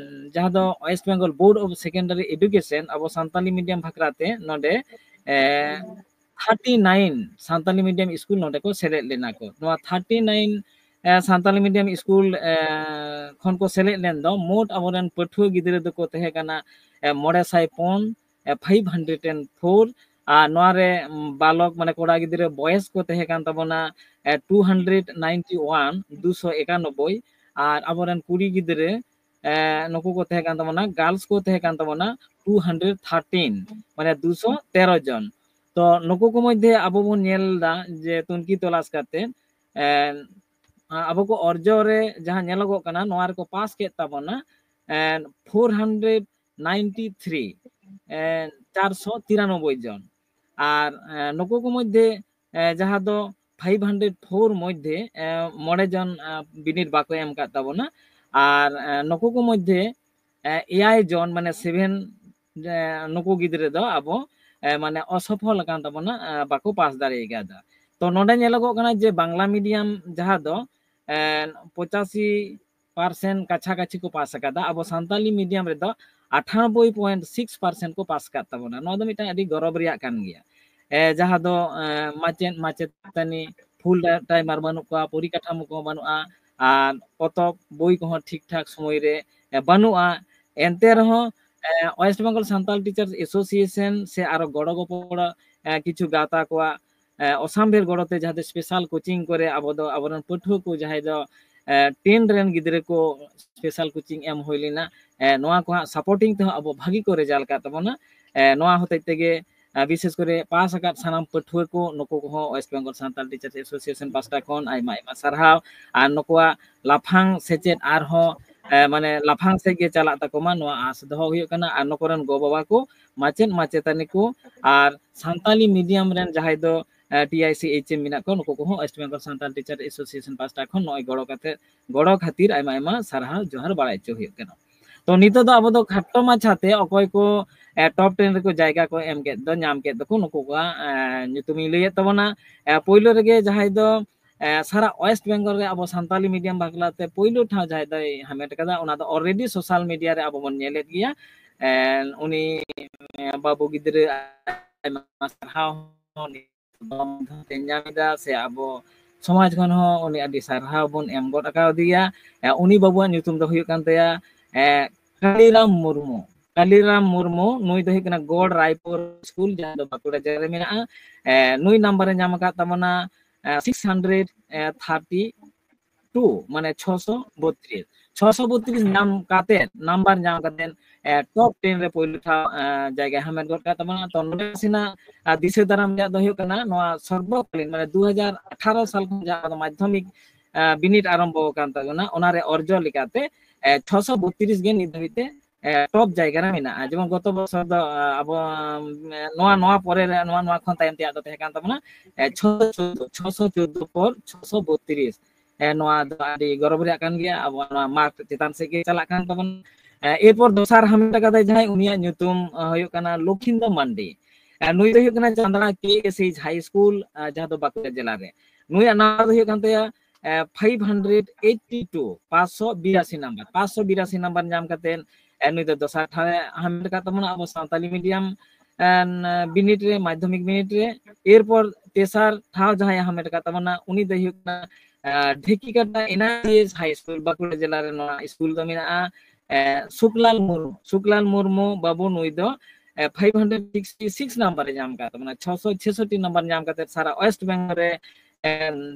ᱡᱟᱦᱟᱸ ᱫᱚ West Bengal Board of Secondary Education ᱟᱵᱚ ᱥᱟᱱᱛᱟᱞᱤ medium ᱵᱷᱟᱠᱨᱟ ᱛᱮ ᱱᱚᱰᱮ, ᱮ, thirty nine Santali medium school ᱱᱚᱰᱮ ᱠᱚ ᱥᱮᱞᱮᱫ ᱞᱮᱱᱟ ᱠᱚ᱾ ᱱᱚᱣᱟ thirty nine, ᱮ, ᱥᱟᱱᱛᱟᱞᱤ medium ᱥᱠᱩᱞ, ᱮ, ᱠᱷᱚᱱ ᱠᱚ ᱥᱮᱞᱮᱫ ᱞᱮᱱ ᱫᱚ ᱢᱳᱴ ᱟᱵᱚᱨᱮᱱ ᱯᱟᱹᱴᱷᱩᱣᱟᱹ ᱜᱤᱫᱽᱨᱟᱹ ᱫᱚᱠᱚ ᱛᱟᱦᱮᱸ ᱠᱟᱱᱟ, ᱮ, ᱢᱚᱬᱮ ᱥᱟᱭ ᱯᱩᱱ, ᱮ, five hundred and four, ᱟᱨ ᱱᱚᱣᱟ ᱨᱮ, ᱩᱢ, ᱵᱟᱞᱚᱠ ᱢᱟᱱᱮ ᱠᱚᱲᱟ ᱜᱤᱫᱽᱨᱟᱹ ᱵᱚᱭᱮᱥ ᱠᱚ ᱛᱟᱦᱮᱸ ᱠᱟᱱ ᱛᱟᱵᱚᱱᱟ, ᱮ, two hundred ninety one, ᱫᱩᱥᱚ ᱮᱠᱟᱱᱚᱵᱵᱳᱭ, ᱟᱨ ᱟᱵᱚᱨᱮᱱ ᱠᱩᱲᱤ ᱜᱤᱫᱽᱨᱟᱹ, ᱮ, ᱱᱩᱠᱩ ᱠᱚ ᱛᱟᱦᱮᱸ ᱠᱟᱱ ᱛᱟᱵᱚᱱᱟ, girls ᱠᱚ ᱛᱟᱦᱮᱸ ᱠᱟᱱ ᱛᱟᱵᱚᱱᱟ two hundred thirteen, ᱢᱟᱱᱮ ᱫᱩᱥᱚ ᱛᱮᱨᱚ ᱡᱚᱱ᱾ ᱛᱚ ᱱᱩᱠᱩ ᱠᱚ ᱢᱚᱫᱽᱫᱷᱮ ᱟᱵᱚ ᱵᱚᱱ ᱧᱮᱞ ᱮᱫᱟ ᱡᱮ ᱛᱩᱱᱠᱷᱤ ᱛᱚᱞᱟᱥ ᱠᱟᱛᱮ, ᱮ, ᱟᱵᱚ ᱠᱚ ᱚᱨᱡᱚ ᱨᱮ ᱡᱟᱦᱟᱸ ᱧᱮᱞᱚᱜᱚᱜ ᱠᱟᱱᱟ, ᱱᱚᱣᱟ ᱨᱮᱠᱚ ᱯᱟᱥ ᱠᱮᱫ ᱛᱟᱵᱚᱱᱟ, ᱮ, four hundred ninety three, ᱮ, ᱪᱟᱨᱥᱚ ᱛᱤᱨᱟᱱᱚᱵᱵᱳᱭ ᱡᱚᱱ᱾ ᱟᱨ ᱱᱩᱠᱩ ᱠᱚ ᱢᱚᱫᱽᱫᱷᱮ ᱡᱟᱦᱟᱸ ᱫᱚ ᱯᱷᱟᱭᱤᱵᱷ ᱦᱟᱱᱰᱨᱮᱰ ᱯᱷᱳᱨ ᱢᱚᱫᱽᱫᱷᱮ ᱢᱚᱬᱮ ᱡᱚᱱ ᱵᱤᱱᱤᱰ ᱵᱟᱠᱚ ᱮᱢ ᱟᱠᱟᱫ ᱛᱟᱵᱚᱱᱟ᱾ ᱟᱨ ᱱᱩᱠᱩ ᱠᱚ ᱢᱚᱫᱽᱫᱷᱮ ᱮᱭᱟᱭ ᱡᱚᱱ, ᱢᱟᱱᱮ ᱥᱮᱵᱷᱮᱱ, ᱱᱩᱠᱩ ᱜᱤᱫᱽᱨᱟᱹ ᱫᱚ ᱟᱵᱚ ᱢᱟᱱᱮ ᱚᱥᱚᱯᱷᱚᱞ ᱟᱠᱟᱱ ᱛᱟᱵᱚᱱᱟ, ᱵᱟᱠᱚ ᱯᱟᱥ ᱫᱟᱲᱮ ᱟᱠᱟᱫᱟ᱾ ᱛᱚ ᱱᱚᱰᱮ ᱧᱮᱞᱚᱜᱚᱜ ᱠᱟᱱᱟ ᱡᱮ ᱵᱟᱝᱞᱟ ᱢᱤᱰᱤᱭᱟᱢ ᱡᱟᱦᱟᱸ ᱫᱚ ᱯᱚᱸᱪᱟᱥᱤ ᱯᱟᱨᱥᱮᱱᱴ ᱠᱟᱪᱷᱟ ᱠᱟᱪᱷᱤ ᱠᱚ ᱯᱟᱥ ᱟᱠᱟᱫᱟ, ᱟᱵᱚ ᱥᱟᱱᱛᱟᱞᱤ ᱢᱤᱰᱤᱭᱟᱢ ᱨᱮᱫᱚ ᱟᱴᱷᱟᱱᱚᱵᱵᱳᱭ ᱯᱚᱭᱮᱱᱴ ᱥᱤᱠᱥ ᱯᱟᱨᱥᱮᱱᱴ ᱠᱚ ᱯᱟᱥ ᱟᱠᱟᱫ ᱛᱟᱵᱚᱱᱟ᱾ ᱱᱚᱣᱟ ᱫᱚ ᱢᱤᱫᱴᱟᱝ ᱟᱹᱰᱤ ᱜᱚᱨᱚᱵᱽ ᱨᱮᱭᱟᱜ ᱠᱟᱱ ᱜᱮᱭᱟ᱾ ᱡᱟᱦᱟᱸ ᱫᱚ ᱢᱟᱪᱮᱫ ᱢᱟᱪᱮᱛᱟᱹᱱᱤ ᱯᱷᱩᱞ ᱴᱟᱭᱢᱟᱨ ᱵᱟᱹᱱᱩᱜ ᱠᱚᱣᱟ, ᱯᱚᱨᱤᱠᱟᱴᱷᱟᱢᱳ ᱠᱚᱦᱚᱸ ᱵᱟᱹᱱᱩᱜᱼᱟ, ᱟᱨ ᱯᱚᱛᱚᱵ ᱵᱳᱭ ᱠᱚᱦᱚᱸ ᱴᱷᱤᱠ ᱴᱷᱟᱠ ᱥᱚᱢᱚᱭ ᱨᱮ ᱵᱟᱹᱱᱩᱜᱼᱟ᱾ ᱮᱱᱛᱮ ᱨᱮᱦᱚᱸ West Bengal Santal teachers association ᱥᱮ ᱟᱨᱚ ᱜᱚᱲᱚ ᱜᱚᱯᱚᱲᱚ ᱠᱤᱪᱷᱩ ᱜᱟᱶᱛᱟ ᱠᱚᱣᱟᱜ ᱚᱥᱟᱢᱵᱷᱮᱲ ᱜᱚᱲᱚᱛᱮ ᱡᱟᱦᱟᱸ ᱫᱚ ᱥᱯᱮᱥᱟᱞ ᱠᱳᱪᱤᱝ ᱠᱚᱨᱮ ᱟᱵᱚ ᱫᱚ ᱟᱵᱚᱨᱮᱱ ᱯᱟᱹᱴᱷᱩᱣᱟᱹ ᱠᱚ ᱡᱟᱦᱟᱸᱭ ᱫᱚ ᱴᱮᱱ ᱨᱮᱱ ᱜᱤᱫᱽᱨᱟᱹ ᱠᱚ ᱥᱯᱮᱥᱟᱞ ᱠᱳᱪᱤᱝ ᱮᱢ ᱦᱩᱭ ᱞᱮᱱᱟ, ᱱᱚᱣᱟ ᱠᱚ ᱦᱟᱸᱜ ᱥᱟᱯᱳᱨᱴᱤᱝ ᱛᱮᱦᱚᱸ ᱟᱵᱚ ᱵᱷᱟᱹᱜᱤ ᱠᱚ ᱨᱮᱡᱟᱞᱴ ᱟᱠᱟᱫ ᱛᱟᱵᱚᱱᱟ᱾ ᱱᱚᱣᱟ ᱦᱚᱛᱮᱡ ᱛᱮᱜᱮ ᱵᱤᱥᱮᱥ ᱠᱚᱨᱮ ᱯᱟᱥ ᱟᱠᱟᱫ ᱥᱟᱱᱟᱢ ᱯᱟᱹᱴᱷᱩᱣᱟᱹ ᱠᱚ ᱱᱩᱠᱩ ᱠᱚᱦᱚᱸ West Bengal Santal teachers association ᱯᱟᱥᱴᱟ ᱠᱷᱚᱱ ᱟᱭᱢᱟ ᱟᱭᱢᱟ ᱥᱟᱨᱦᱟᱣ᱾ ᱟᱨ ᱱᱩᱠᱩᱣᱟᱜ ᱞᱟᱯᱷᱟᱝ ᱥᱮᱪᱮᱫ ᱟᱨᱦᱚᱸ ᱢᱟᱱᱮ ᱞᱟᱯᱷᱟᱝ ᱥᱮᱫ ᱜᱮ ᱪᱟᱞᱟᱜ ᱛᱟᱠᱚ ᱢᱟ, ᱱᱚᱣᱟ ᱟᱸᱥ ᱫᱚᱦᱚ ᱦᱩᱭᱩᱜ ᱠᱟᱱᱟ᱾ ᱟᱨ ᱱᱩᱠᱩ ᱨᱮᱱ ᱜᱚ ᱵᱟᱵᱟ ᱠᱚ, ᱢᱟᱪᱮᱫ ᱢᱟᱪᱮᱛᱟᱹᱱᱤ ᱠᱚ ᱟᱨ ᱥᱟᱱᱛᱟᱞᱤ ᱢᱤᱰᱤᱭᱟᱢ ᱨᱮᱱ ᱡᱟᱦᱟᱸᱭ ᱫᱚ ᱴᱤ ᱟᱭ ᱥᱤ ᱮᱭᱤᱪ ᱮᱢ ᱢᱮᱱᱟᱜ ᱠᱚᱣᱟ, ᱱᱩᱠᱩ ᱠᱚᱦᱚᱸ West Bengal Santal teacher association ᱯᱟᱥᱴᱟ ᱠᱷᱚᱱ ᱱᱚᱜᱼᱚᱭ ᱜᱚᱲᱚ ᱠᱟᱛᱮ, ᱜᱚᱲᱚ ᱠᱷᱟᱹᱛᱤᱨ ᱟᱭᱢᱟ ᱟᱭᱢᱟ ᱥᱟᱨᱦᱟᱣ ᱡᱚᱦᱟᱨ ᱵᱟᱲᱟᱭ ᱦᱚᱪᱚ ᱦᱩᱭᱩᱜ ᱠᱟᱱᱟ᱾ ᱛᱚ ᱱᱤᱛᱚᱜ ᱫᱚ ᱟᱵᱚ ᱫᱚ ᱠᱷᱟᱴᱚ ᱢᱟᱪᱷᱟᱛᱮ ᱚᱠᱚᱭ ᱠᱚ ᱴᱚᱯ ᱴᱮᱱ ᱨᱮᱠᱚ ᱡᱟᱭᱜᱟ ᱠᱚ ᱮᱢ ᱠᱮᱫ ᱫᱚ, ᱧᱟᱢ ᱠᱮᱫ ᱫᱚᱠᱚ, ᱱᱩᱠᱩ ᱠᱚᱣᱟᱜ ᱧᱩᱛᱩᱢᱤᱧ ᱞᱟᱹᱭᱮᱫ ᱛᱟᱵᱚᱱᱟ᱾ ᱯᱳᱭᱞᱳ ᱨᱮᱜᱮ ᱡᱟᱦᱟᱸᱭ ᱫᱚ ᱥᱟᱨᱟ ᱳᱭᱮᱥᱴ ᱵᱮᱝᱜᱚᱞ ᱨᱮ ᱟᱵᱚ ᱥᱟᱱᱛᱟᱞᱤ ᱢᱤᱰᱤᱭᱟᱢ ᱵᱟᱠᱷᱨᱟᱛᱮ ᱯᱳᱭᱞᱳ ᱴᱷᱟᱶ ᱡᱟᱦᱟᱸᱭ ᱫᱚᱭ ᱦᱟᱢᱮᱴ ᱠᱟᱫᱟ, ᱚᱱᱟ ᱫᱚ ᱚᱞᱨᱮᱰᱤ ᱥᱳᱥᱟᱞ ᱢᱤᱰᱤᱭᱟ ᱨᱮ ᱟᱵᱚ ᱵᱚᱱ ᱧᱮᱞᱮᱫ ᱜᱮᱭᱟ᱾ ᱩᱱᱤ ᱵᱟᱹᱵᱩ ᱜᱤᱫᱽᱨᱟᱹ ᱟᱭᱢᱟ ᱥᱟᱨᱦᱟᱣ ᱦᱚᱸ ᱧᱟᱢ ᱮᱫᱟ, ᱥᱮ ᱟᱵᱚ ᱥᱚᱢᱟᱡᱽ ᱠᱷᱚᱱ ᱦᱚᱸ ᱩᱱᱤ ᱟᱹᱰᱤ ᱥᱟᱨᱦᱟᱣ ᱵᱚᱱ ᱮᱢ ᱜᱚᱫ ᱟᱠᱟᱣᱫᱮᱭᱟ᱾ ᱩᱱᱤ ᱵᱟᱹᱵᱩᱣᱟᱜ ᱧᱩᱛᱩᱢ ᱫᱚ ᱦᱩᱭᱩᱜ ᱠᱟᱱ ᱛᱟᱭᱟ ᱠᱟᱞᱤᱨᱟᱢ ᱢᱩᱨᱢᱩ᱾ ᱠᱟᱞᱤᱨᱟᱢ ᱢᱩᱨᱢᱩ, ᱱᱩᱭ ᱫᱚ ᱦᱩᱭᱩᱜ ᱠᱟᱱᱟ ᱜᱚᱰ ᱨᱟᱭᱯᱩᱨ ᱥᱠᱩᱞ, ᱡᱟᱦᱟᱸ ᱫᱚ ᱵᱟᱸᱠᱩᱲᱟ ᱡᱮᱞᱟ ᱨᱮ ᱢᱮᱱᱟᱜᱼᱟ᱾ ᱱᱩᱭ ᱱᱟᱢᱵᱟᱨ ᱮ ᱧᱟᱢ ᱟᱠᱟᱫ ᱛᱟᱵᱚᱱᱟ ᱥᱤᱠᱥ ᱦᱟᱱᱰᱨᱮᱰ ᱛᱷᱟᱨᱴᱤ ᱴᱩ, ᱢᱟᱱᱮ ᱪᱷᱚᱥᱚ ᱵᱚᱛᱨᱤᱥ᱾ ᱪᱷᱚᱥᱚ ᱵᱚᱛᱨᱤᱥ ᱧᱟᱢ ᱠᱟᱛᱮ, ᱱᱟᱢᱵᱟᱨ ᱧᱟᱢ ᱠᱟᱛᱮ ᱴᱚᱯ ᱴᱮᱱ ᱨᱮ ᱯᱳᱭᱞᱳ ᱴᱷᱟᱶ ᱡᱟᱭᱜᱟᱭ ᱦᱟᱢᱮᱴ ᱜᱚᱫ ᱠᱟᱜ ᱛᱟᱵᱚᱱᱟ᱾ ᱛᱚ ᱱᱚᱰᱮ ᱱᱟᱥᱮᱱᱟᱜ ᱫᱤᱥᱟᱹ ᱫᱟᱨᱟᱢ ᱨᱮᱭᱟᱜ ᱫᱚ ᱦᱩᱭᱩᱜ ᱠᱟᱱᱟ, ᱱᱚᱣᱟ ᱥᱚᱨᱵᱚᱠᱟᱞᱤᱱ, ᱢᱟᱱᱮ ᱫᱩ ᱦᱟᱡᱟᱨ ᱟᱴᱷᱟᱨᱚ ᱥᱟᱞ ᱠᱷᱚᱱ ᱡᱟᱦᱟᱸ ᱫᱚ ᱢᱟᱫᱽᱫᱷᱚᱢᱤᱠ ᱵᱤᱱᱤᱰ ᱟᱨᱟᱢᱵᱷᱚ ᱟᱠᱟᱱ ᱛᱟᱵᱚᱱᱟ, ᱚᱱᱟᱨᱮ ᱚᱨᱡᱚ ᱞᱮᱠᱟᱛᱮ ᱪᱷᱚᱥᱚ ᱵᱚᱛᱨᱤᱥ ᱜᱮ ᱱᱤᱛ ᱫᱷᱟᱹᱵᱤᱡ ᱛᱮ ᱮ, ᱴᱚᱯ ᱡᱟᱭᱜᱟ ᱨᱮ ᱢᱮᱱᱟᱜᱼᱟ᱾ ᱡᱮᱢᱚᱱ ᱜᱚᱛᱚ ᱵᱚᱪᱷᱚᱨ ᱫᱚ, ᱟ, ᱟᱵᱚ, ᱟᱢ, ᱮ, ᱱᱚᱣᱟ, ᱱᱚᱣᱟ ᱯᱚᱨᱮ ᱨᱮ, ᱱᱚᱣᱟ, ᱱᱚᱣᱟ ᱠᱷᱚᱱ ᱛᱟᱭᱚᱢ ᱛᱮᱭᱟᱜ ᱫᱚ ᱛᱟᱦᱮᱸ ᱠᱟᱱ ᱛᱟᱵᱚᱱᱟ, ᱮ, ᱪᱷᱚᱥᱚ ᱪᱳᱫᱫᱳ, ᱪᱷᱚᱥᱚ ᱪᱳᱫᱫᱳ ᱯᱚᱨ ᱪᱷᱚᱥᱚ ᱵᱚᱛᱛᱨᱤᱥ᱾ ᱮ, ᱱᱚᱣᱟ ᱫᱚ ᱟᱹᱰᱤ ᱜᱚᱨᱚᱵᱽ ᱨᱮᱭᱟᱜ ᱠᱟᱱ ᱜᱮᱭᱟ, ᱟᱵᱚᱣᱟᱜ ᱱᱚᱣᱟ ᱢᱟᱨᱠ ᱪᱮᱛᱟᱱ ᱥᱮᱫ ᱜᱮ ᱪᱟᱞᱟᱜ ᱠᱟᱱ ᱛᱟᱵᱚᱱᱟ᱾ ᱮ, ᱮᱨᱯᱚᱨ ᱫᱚᱥᱟᱨ ᱦᱟᱢᱮᱴ ᱟᱠᱟᱫᱟᱭ ᱡᱟᱦᱟᱸᱭ, ᱩᱱᱤᱭᱟᱜ ᱧᱩᱛᱩᱢ, ᱟ, ᱦᱩᱭᱩᱜ ᱠᱟᱱᱟ ᱞᱚᱠᱷᱤᱱᱫᱚ ᱢᱟᱱᱰᱤ᱾ ᱮ, ᱱᱩᱭ ᱫᱚ ᱦᱩᱭᱩᱜ ᱠᱟᱱᱟ ᱪᱟᱸᱫᱽᱲᱟ ᱠᱮ ᱮᱥ ᱮᱭᱤᱪ ᱦᱟᱭ ᱥᱠᱩᱞ, ᱟ, ᱡᱟᱦᱟᱸ ᱫᱚ ᱵᱟᱸᱠᱩᱲᱟ ᱡᱮᱞᱟ ᱨᱮ᱾ ᱱᱩᱭᱟᱜ ᱱᱟᱢᱵᱟᱨ ᱫᱚ ᱦᱩᱭᱩᱜ ᱠᱟᱱ ᱛᱟᱭᱟ, ᱮ, ᱯᱷᱟᱭᱤᱵᱷ ᱦᱟᱱᱰᱨᱮᱰ ᱮᱭᱤᱴᱤ ᱴᱩ, ᱯᱟᱸᱪᱥᱚ ᱵᱤᱨᱟᱥᱤ ᱱᱟᱢᱵᱟᱨ, ᱯᱟᱸᱪᱥᱚ ᱵᱤᱨᱟᱥᱤ ᱱᱟᱢᱵᱟᱨ ᱧᱟᱢ ᱠᱟᱛᱮ, ᱮ, ᱱᱩᱭ ᱫᱚ ᱫᱚᱥᱟᱨ ᱴᱷᱟᱶ ᱮ ᱦᱟᱢᱮᱴ ᱟᱠᱟᱫ ᱛᱟᱵᱚᱱᱟ ᱟᱵᱚ ᱥᱟᱱᱛᱟᱞᱤ ᱢᱤᱰᱤᱭᱟᱢ, ᱮ, ᱵᱤᱱᱤᱰ ᱨᱮ, ᱢᱟᱫᱽᱫᱷᱚᱢᱤᱠ ᱵᱤᱱᱤᱰ ᱨᱮ᱾ ᱮᱨᱯᱚᱨ ᱛᱮᱥᱟᱨ ᱴᱷᱟᱶ ᱡᱟᱦᱟᱸᱭ ᱦᱟᱢᱮᱴ ᱟᱠᱟᱫ ᱛᱟᱵᱚᱱᱟ, ᱩᱱᱤ ᱫᱚᱭ ᱦᱩᱭᱩᱜ ᱠᱟᱱᱟ, ᱮ, ᱰᱷᱮᱠᱤᱠᱟᱴᱟ ᱮᱱ ᱟᱭ ᱡᱤ ᱮᱥ ᱦᱟᱭ ᱥᱠᱩᱞ, ᱵᱟᱸᱠᱩᱲᱟ ᱡᱮᱞᱟ ᱨᱮ ᱱᱚᱣᱟ ᱥᱠᱩᱞ ᱫᱚ ᱢᱮᱱᱟᱜᱼᱟ᱾ ᱮ, ᱥᱩᱠᱞᱟᱞ ᱢᱩᱨᱢᱩ, ᱥᱩᱠᱞᱟᱞ ᱢᱩᱨᱢᱩ ᱵᱟᱹᱵᱩ, ᱱᱩᱭ ᱫᱚ, ᱮ, five hundred sixty six number ᱮ ᱧᱟᱢ ᱟᱠᱟᱫ ᱛᱟᱵᱚᱱᱟ᱾ ᱪᱷᱚᱥᱚ ᱪᱷᱮᱥᱚᱴᱴᱤ ᱱᱟᱢᱵᱟᱨ ᱧᱟᱢ ᱠᱟᱛᱮ ᱥᱟᱨᱟ ᱳᱭᱮᱥᱴ ᱵᱮᱝᱜᱚᱞ ᱨᱮ, ᱮ,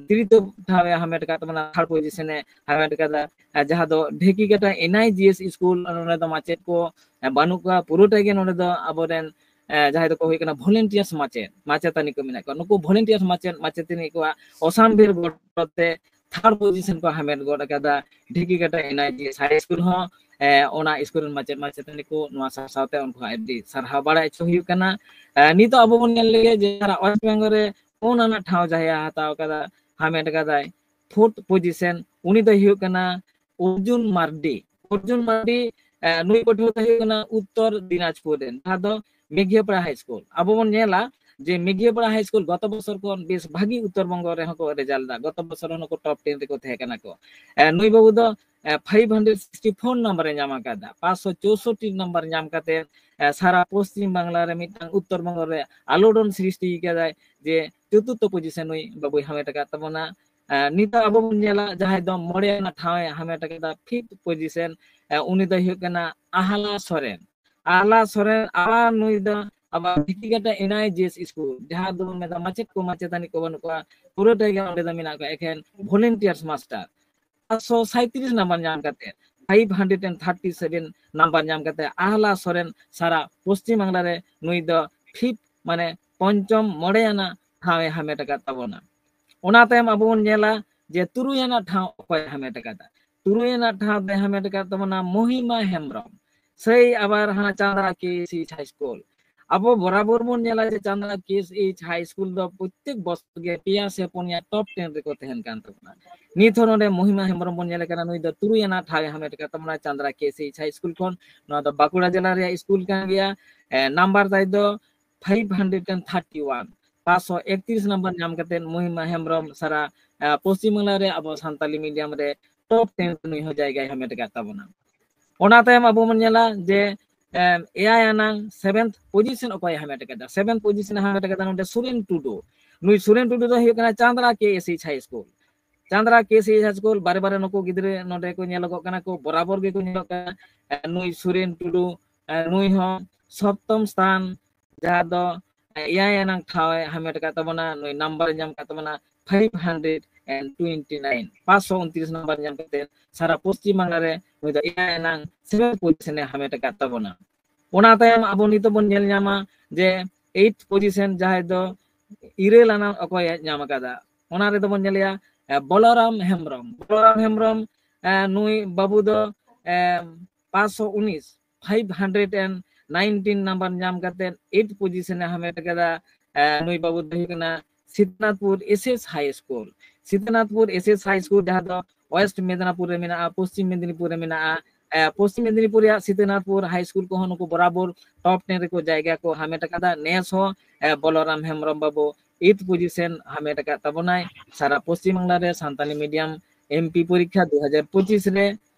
ᱛᱨᱤᱛᱤᱭᱚ ᱴᱷᱟᱶ ᱮ ᱦᱟᱢᱮᱴ ᱟᱠᱟᱫ ᱛᱟᱵᱚᱱᱟ, ᱛᱷᱟᱨᱰ ᱯᱚᱡᱤᱥᱚᱱ ᱮ ᱦᱟᱢᱮᱴ ᱟᱠᱟᱫᱟ᱾ ᱮ, ᱡᱟᱦᱟᱸ ᱫᱚ ᱰᱷᱮᱠᱤᱠᱟᱴᱟ ᱮᱱ ᱟᱭ ᱡᱤ ᱮᱥ ᱥᱠᱩᱞ, ᱱᱚᱰᱮ ᱫᱚ ᱢᱟᱪᱮᱫ ᱠᱚ, ᱮ, ᱵᱟᱹᱱᱩᱜ ᱠᱚᱣᱟ, ᱯᱩᱨᱟᱹᱴᱟ ᱜᱮ ᱱᱚᱰᱮ ᱫᱚ ᱟᱵᱚᱨᱮᱱ, ᱮ, ᱡᱟᱦᱟᱸᱭ ᱫᱚᱠᱚ ᱦᱩᱭᱩᱜ ᱠᱟᱱᱟ ᱵᱷᱚᱞᱮᱱᱴᱤᱭᱟᱨᱥ ᱢᱟᱪᱮᱫ, ᱢᱟᱪᱮᱛᱟᱹᱱᱤ ᱠᱚ ᱢᱮᱱᱟᱜ ᱠᱚᱣᱟ᱾ ᱱᱩᱠᱩ ᱵᱷᱚᱞᱮᱱᱴᱤᱭᱟᱨᱥ ᱢᱟᱪᱮᱫ, ᱢᱟᱪᱮᱛᱟᱹᱱᱤ ᱠᱚᱣᱟᱜ ᱚᱥᱟᱢᱵᱷᱮᱲ ᱜᱚᱲᱚ ᱛᱮ ᱛᱷᱟᱨᱰ ᱯᱚᱡᱤᱥᱚᱱ ᱠᱚ ᱦᱟᱢᱮᱴ ᱜᱚᱫ ᱟᱠᱟᱫᱟ᱾ ᱰᱷᱮᱠᱤᱠᱟᱴᱟ ᱮᱱ ᱟᱭ ᱡᱤ ᱮᱥ ᱦᱟᱭ ᱥᱠᱩᱞ ᱦᱚᱸ, ᱮ, ᱚᱱᱟ ᱥᱠᱩᱞ ᱨᱮᱱ ᱢᱟᱪᱮᱫ ᱢᱟᱪᱮᱛᱟᱹᱱᱤ ᱠᱚ ᱱᱚᱣᱟ ᱥᱟᱶ ᱥᱟᱶᱛᱮ ᱩᱱᱠᱩ ᱦᱚᱸ ᱟᱹᱰᱤ ᱥᱟᱨᱦᱟᱣ ᱵᱟᱲᱟᱭ ᱦᱚᱪᱚ ᱦᱩᱭᱩᱜ ᱠᱟᱱᱟ᱾ ᱮ, ᱱᱤᱛᱚᱜ ᱟᱵᱚ ᱵᱚᱱ ᱧᱮᱞ ᱞᱮᱜᱮ ᱡᱮ ᱥᱟᱨᱟ ᱳᱭᱮᱥᱴ ᱵᱮᱝᱜᱚᱞ ᱨᱮ ᱚᱱᱟ ᱨᱮᱱᱟᱜ ᱴᱷᱟᱶ ᱡᱟᱦᱟᱸᱭ ᱦᱟᱛᱟᱣ ᱟᱠᱟᱫᱟ, ᱦᱟᱢᱮᱴ ᱟᱠᱟᱫᱟᱭ ᱯᱷᱳᱨᱛᱷ ᱯᱚᱡᱤᱥᱚᱱ, ᱩᱱᱤ ᱫᱚᱭ ᱦᱩᱭᱩᱜ ᱠᱟᱱᱟ ᱚᱨᱡᱩᱱ ᱢᱟᱨᱰᱤ᱾ ᱚᱨᱡᱩᱱ ᱢᱟᱨᱰᱤ, ᱮ, ᱱᱩᱭ ᱯᱟᱹᱴᱷᱩᱣᱟᱹ ᱫᱚ ᱦᱩᱭᱩᱜ ᱠᱟᱱᱟ ᱩᱛᱛᱚᱨ ᱫᱤᱱᱟᱡᱽᱯᱩᱨ ᱨᱮᱱ, ᱡᱟᱦᱟᱸ ᱫᱚ ᱢᱮᱜᱷᱤᱭᱟᱯᱟᱲᱟ ᱦᱟᱭ ᱥᱠᱩᱞ᱾ ᱟᱵᱚ ᱵᱚᱱ ᱧᱮᱞᱟ ᱡᱮ ᱢᱮᱜᱷᱤᱭᱟᱯᱟᱲᱟ ᱦᱟᱭ ᱥᱠᱩᱞ ᱜᱚᱛᱚ ᱵᱚᱪᱷᱚᱨ ᱠᱷᱚᱱ ᱵᱮᱥ ᱵᱷᱟᱹᱜᱤ ᱩᱛᱛᱚᱨ ᱵᱚᱝᱜᱚ ᱨᱮᱦᱚᱸ ᱠᱚ ᱨᱮᱡᱟᱞᱴ ᱮᱫᱟ᱾ ᱜᱚᱛᱚ ᱵᱚᱪᱷᱚᱨ ᱦᱚᱸ ᱱᱩᱠᱩ ᱴᱚᱯ ᱴᱮᱱ ᱨᱮᱠᱚ ᱛᱟᱦᱮᱸ ᱠᱟᱱᱟ ᱠᱚ᱾ ᱮ, ᱱᱩᱭ ᱵᱟᱹᱵᱩ ᱫᱚ, ᱮ, five hundred sixty four number ᱮ ᱧᱟᱢ ᱟᱠᱟᱫᱟ᱾ ᱯᱟᱸᱪᱥᱚ ᱪᱳᱥᱚᱴᱴᱤ ᱱᱟᱢᱵᱟᱨ ᱧᱟᱢ ᱠᱟᱛᱮ, ᱮ, ᱥᱟᱨᱟ ᱯᱚᱥᱪᱤᱢ ᱵᱟᱝᱞᱟ ᱨᱮ ᱢᱤᱫᱴᱟᱝ ᱩᱛᱛᱚᱨ ᱵᱚᱝᱜᱚ ᱨᱮ ᱟᱞᱳᱲᱚᱱ ᱥᱨᱤᱥᱴᱤ ᱠᱟᱫᱟᱭ ᱡᱮ ᱪᱚᱛᱩᱨᱛᱷᱚ ᱯᱚᱡᱤᱥᱚᱱ ᱱᱩᱭ ᱵᱟᱹᱵᱩᱭ ᱦᱟᱢᱮᱴ ᱟᱠᱟᱫ ᱛᱟᱵᱚᱱᱟ᱾ ᱮ, ᱱᱤᱛᱚᱜ ᱟᱵᱚ ᱵᱚᱱ ᱧᱮᱞᱟ ᱡᱟᱦᱟᱸᱭ ᱫᱚ ᱢᱚᱬᱮ ᱟᱱᱟᱜ ᱴᱷᱟᱶ ᱮ ᱦᱟᱢᱮᱴ ᱟᱠᱟᱫᱟ, ᱯᱷᱤᱯᱛᱷ ᱯᱚᱡᱤᱥᱚᱱ, ᱮ, ᱩᱱᱤ ᱫᱚᱭ ᱦᱩᱭᱩᱜ ᱠᱟᱱᱟ ᱟᱦᱞᱟ ᱥᱚᱨᱮᱱ᱾ ᱟᱦᱞᱟ ᱥᱚᱨᱮᱱ, ᱟᱦᱞᱟ ᱱᱩᱭ ᱫᱚ ᱟᱵᱟᱨ ᱰᱷᱤᱠᱤᱜᱟᱴᱟ ᱮᱱ ᱟᱭ ᱡᱤ ᱮᱥ ᱥᱠᱩᱞ, ᱡᱟᱦᱟᱸ ᱫᱚ ᱢᱮᱱᱫᱟ ᱢᱟᱪᱮᱫ ᱠᱚ ᱢᱟᱪᱮᱛᱟᱹᱱᱤ ᱠᱚ ᱵᱟᱹᱱᱩᱜ ᱠᱚᱣᱟ, ᱯᱩᱨᱟᱹᱴᱟ ᱜᱮ ᱚᱸᱰᱮ ᱫᱚ ᱢᱮᱱᱟᱜ ᱠᱚᱣᱟ ᱮᱠᱷᱮᱱ ᱵᱷᱚᱞᱮᱱᱴᱤᱭᱟᱨᱥ ᱢᱟᱥᱴᱟᱨ᱾ ᱯᱟᱸᱪᱥᱚ ᱥᱟᱸᱭᱛᱨᱤᱥ ᱱᱟᱢᱵᱟᱨ ᱧᱟᱢ ᱠᱟᱛᱮ, five hundred and thirty seven number ᱧᱟᱢ ᱠᱟᱛᱮ ᱟᱦᱞᱟ ᱥᱚᱨᱮᱱ ᱥᱟᱨᱟ ᱯᱚᱥᱪᱤᱢ ᱵᱟᱝᱞᱟ ᱨᱮ ᱱᱩᱭ ᱫᱚ ᱯᱷᱤᱯᱛᱷ, ᱢᱟᱱᱮ ᱯᱚᱧᱪᱚᱢ, ᱢᱚᱬᱮ ᱟᱱᱟᱜ ᱴᱷᱟᱶ ᱮ ᱦᱟᱢᱮᱴ ᱟᱠᱟᱫ ᱛᱟᱵᱚᱱᱟ᱾ ᱚᱱᱟ ᱛᱟᱭᱚᱢ ᱟᱵᱚ ᱵᱚᱱ ᱧᱮᱞᱟ ᱡᱮ ᱛᱩᱨᱩᱭ ᱟᱱᱟᱜ ᱴᱷᱟᱶ ᱚᱠᱚᱭ ᱦᱟᱢᱮᱴ ᱟᱠᱟᱫᱟ? ᱛᱩᱨᱩᱭ ᱟᱱᱟᱜ ᱴᱷᱟᱶ ᱫᱚᱭ ᱦᱟᱢᱮᱴ ᱟᱠᱟᱫ ᱛᱟᱵᱚᱱᱟ ᱢᱚᱦᱤᱢᱟ ᱦᱮᱢᱵᱨᱚᱢ᱾ ᱥᱮᱭ ᱟᱵᱟᱨ ᱦᱟᱱᱟ ᱪᱟᱸᱫᱽᱲᱟ ᱠᱮ ᱮᱥ ᱮᱭᱤᱪ ᱦᱟᱭ ᱥᱠᱩᱞ᱾ ᱟᱵᱚ ᱵᱚᱨᱟᱵᱚᱨ ᱵᱚᱱ ᱧᱮᱞᱟ ᱡᱮ ᱪᱟᱸᱫᱽᱲᱟ ᱠᱮ ᱮᱥ ᱮᱭᱤᱪ ᱦᱟᱭ ᱥᱠᱩᱞ ᱫᱚ ᱯᱨᱚᱛᱮᱠ ᱵᱚᱪᱷᱚᱨ ᱜᱮ ᱯᱮᱭᱟ ᱥᱮ ᱯᱩᱱᱭᱟ ᱴᱚᱯ ᱴᱮᱱ ᱨᱮᱠᱚ ᱛᱟᱦᱮᱱ ᱠᱟᱱ ᱛᱟᱵᱚᱱᱟ᱾ ᱱᱤᱛ ᱦᱚᱸ ᱱᱚᱰᱮ ᱢᱚᱦᱤᱢᱟ ᱦᱮᱢᱵᱨᱚᱢ ᱵᱚᱱ ᱧᱮᱞᱮ ᱠᱟᱱᱟ, ᱱᱩᱭ ᱫᱚ ᱛᱩᱨᱩᱭ ᱟᱱᱟᱜ ᱴᱷᱟᱶ ᱮ ᱦᱟᱢᱮᱴ ᱟᱠᱟᱫ ᱛᱟᱵᱚᱱᱟ ᱪᱟᱸᱫᱽᱲᱟ ᱠᱮ ᱮᱥ ᱮᱭᱤᱪ ᱦᱟᱭ ᱥᱠᱩᱞ ᱠᱷᱚᱱ᱾ ᱱᱚᱣᱟ ᱫᱚ ᱵᱟᱸᱠᱩᱲᱟ ᱡᱮᱞᱟ ᱨᱮᱭᱟᱜ ᱥᱠᱩᱞ ᱠᱟᱱ ᱜᱮᱭᱟ᱾ ᱮ, ᱱᱟᱢᱵᱟᱨ ᱛᱟᱭ ᱫᱚ ᱯᱷᱟᱭᱤᱵᱷ ᱦᱟᱱᱰᱨᱮᱰ ᱮᱱᱰ ᱛᱷᱟᱨᱴᱤ ᱣᱟᱱ, ᱯᱟᱸᱪᱥᱚ ᱮᱠᱛᱨᱤᱥ ᱱᱟᱢᱵᱟᱨ ᱧᱟᱢ ᱠᱟᱛᱮ ᱢᱚᱦᱤᱢᱟ ᱦᱮᱢᱵᱨᱚᱢ ᱥᱟᱨᱟ, ᱮ, ᱯᱚᱥᱪᱤᱢ ᱵᱟᱝᱞᱟ ᱨᱮ ᱟᱵᱚ ᱥᱟᱱᱛᱟᱞᱤ ᱢᱤᱰᱤᱭᱟᱢ ᱨᱮ ᱴᱚᱯ ᱴᱮᱱ ᱱᱩᱭ ᱦᱚᱸ ᱡᱟᱭᱜᱟᱭ ᱦᱟᱢᱮᱴ ᱟᱠᱟᱫ ᱛᱟᱵᱚᱱᱟ᱾ ᱚᱱᱟ ᱛᱟᱭᱚᱢ ᱟᱵᱚ ᱵᱚᱱ ᱧᱮᱞᱟ ᱡᱮ, ᱮᱢ, ᱮᱭᱟᱭ ᱟᱱᱟᱝ, ᱥᱮᱵᱷᱮᱱᱛᱷ ᱯᱚᱡᱤᱥᱚᱱ ᱚᱠᱚᱭᱮ ᱦᱟᱢᱮᱴ ᱟᱠᱟᱫᱟ? ᱥᱮᱵᱷᱮᱱᱛᱷ ᱯᱚᱡᱤᱥᱚᱱ ᱮ ᱦᱟᱢᱮᱴ ᱟᱠᱟᱫᱟ ᱱᱚᱰᱮ ᱥᱩᱨᱮᱱ ᱴᱩᱰᱩ᱾ ᱱᱩᱭ ᱥᱩᱨᱮᱱ ᱴᱩᱰᱩ ᱫᱚ ᱦᱩᱭᱩᱜ ᱠᱟᱱᱟ ᱪᱟᱸᱫᱽᱲᱟ ᱠᱮ ᱮᱥ ᱮᱭᱤᱪ ᱦᱟᱭ ᱥᱠᱩᱞ᱾ ᱪᱟᱸᱫᱽᱲᱟ ᱠᱮ ᱮᱥ ᱮᱭᱤᱪ ᱦᱟᱭ ᱥᱠᱩᱞ, ᱵᱟᱨᱮ ᱵᱟᱨᱮ ᱱᱩᱠᱩ ᱜᱤᱫᱽᱨᱟᱹ ᱱᱚᱰᱮ ᱠᱚ ᱧᱮᱞᱚᱜᱚᱜ ᱠᱟᱱᱟ ᱠᱚ, ᱵᱚᱨᱟᱵᱚᱨ ᱜᱮᱠᱚ ᱧᱮᱞᱚᱜ ᱠᱟᱱᱟ᱾ ᱮ, ᱱᱩᱭ ᱥᱩᱨᱮᱱ ᱴᱩᱰᱩ, ᱮ, ᱱᱩᱭ ᱦᱚᱸ ᱥᱚᱯᱛᱚᱢ ᱥᱛᱷᱟᱱ, ᱡᱟᱦᱟᱸ ᱫᱚ, ᱮ, ᱮᱭᱟᱭ ᱟᱱᱟᱝ ᱴᱷᱟᱶ ᱮ ᱦᱟᱢᱮᱴ ᱟᱠᱟᱫ ᱛᱟᱵᱚᱱᱟ, ᱱᱩᱭ ᱱᱟᱢᱵᱟᱨ ᱮ ᱧᱟᱢ ᱟᱠᱟᱫ ᱛᱟᱵᱚᱱᱟ five hundred and twenty nine, ᱯᱟᱸᱪᱥᱚ ᱩᱱᱛᱨᱤᱥ ᱱᱟᱢᱵᱟᱨ ᱧᱟᱢ ᱠᱟᱛᱮ ᱥᱟᱨᱟ ᱯᱚᱥᱪᱤᱢ ᱵᱟᱝᱞᱟ ᱨᱮ ᱱᱩᱭ ᱫᱚ ᱮᱭᱟᱭ ᱟᱱᱟᱝ ᱥᱮᱵᱷᱮᱱ ᱯᱚᱡᱤᱥᱚᱱ ᱮ ᱦᱟᱢᱮᱴ ᱟᱠᱟᱫ ᱛᱟᱵᱚᱱᱟ᱾ ᱚᱱᱟ ᱛᱟᱭᱚᱢ ᱟᱵᱚ ᱱᱤᱛᱚᱜ ᱵᱚᱱ ᱧᱮᱞ ᱧᱟᱢᱟ ᱡᱮ ᱮᱭᱤᱛᱷ ᱯᱚᱡᱤᱥᱚᱱ ᱡᱟᱦᱟᱸᱭ ᱫᱚ ᱤᱨᱟᱹᱞ ᱟᱱᱟᱝ ᱚᱠᱚᱭᱮ ᱧᱟᱢ ᱟᱠᱟᱫᱟ, ᱚᱱᱟ ᱨᱮᱫᱚ ᱵᱚᱱ ᱧᱮᱞᱮᱭᱟ, ᱮ, ᱵᱚᱞᱚᱨᱟᱢ ᱦᱮᱢᱵᱨᱚᱢ᱾ ᱵᱚᱞᱚᱨᱟᱢ ᱦᱮᱢᱵᱨᱚᱢ, ᱮ, ᱱᱩᱭ ᱵᱟᱹᱵᱩ ᱫᱚ, ᱮ, ᱯᱟᱸᱪᱥᱚ ᱩᱱᱤᱥ, five hundred and nineteen number ᱧᱟᱢ ᱠᱟᱛᱮ ᱮᱭᱤᱛᱷ ᱯᱚᱡᱤᱥᱚᱱ ᱮ ᱦᱟᱢᱮᱴ ᱟᱠᱟᱫᱟ᱾ ᱮ, ᱱᱩᱭ ᱵᱟᱹᱵᱩ ᱫᱚ ᱦᱩᱭᱩᱜ ᱠᱟᱱᱟ ᱥᱤᱛᱟᱱᱟᱛᱷᱯᱩᱨ ᱮᱥ ᱮᱥ ᱦᱟᱭ ᱥᱠᱩᱞ᱾ ᱥᱤᱛᱟᱱᱟᱛᱷᱯᱩᱨ ᱮᱥ ᱮᱥ ᱦᱟᱭ ᱥᱠᱩᱞ ᱡᱟᱦᱟᱸ ᱫᱚ ᱳᱭᱮᱥᱴ ᱢᱮᱫᱽᱱᱟᱯᱩᱨ ᱨᱮ ᱢᱮᱱᱟᱜᱼᱟ, ᱯᱚᱥᱪᱤᱢ ᱢᱮᱫᱽᱱᱤᱯᱩᱨ ᱨᱮ ᱢᱮᱱᱟᱜᱼᱟ᱾ ᱮ, ᱯᱚᱥᱪᱤᱢ ᱢᱮᱫᱽᱱᱤᱯᱩᱨ ᱨᱮᱭᱟᱜ ᱥᱤᱛᱟᱱᱟᱛᱷᱯᱩᱨ ᱦᱟᱭ ᱥᱠᱩᱞ ᱠᱚᱦᱚᱸ ᱱᱩᱠᱩ ᱵᱚᱨᱟᱵᱚᱨ ᱴᱚᱯ ᱴᱮᱱ ᱨᱮᱠᱚ ᱡᱟᱭᱜᱟ ᱠᱚ ᱦᱟᱢᱮᱴ ᱟᱠᱟᱫᱟ᱾ ᱱᱮᱥ ᱦᱚᱸ, ᱮ, ᱵᱚᱞᱚᱨᱟᱢ ᱦᱮᱢᱵᱨᱚᱢ ᱵᱟᱹᱵᱩ ᱮᱭᱤᱛᱷ ᱯᱚᱡᱤᱥᱚᱱ ᱦᱟᱢᱮᱴ ᱟᱠᱟᱫ ᱛᱟᱵᱚᱱᱟᱭ ᱥᱟᱨᱟ ᱯᱚᱥᱪᱤᱢ ᱵᱟᱝᱞᱟ ᱨᱮ ᱥᱟᱱᱛᱟᱞᱤ ᱢᱤᱰᱤᱭᱟᱢ ᱮᱢ ᱯᱤ ᱯᱚᱨᱤᱠᱠᱷᱟ ᱫᱩ ᱦᱟᱡᱟᱨ ᱯᱚᱸᱪᱤᱥ ᱨᱮ᱾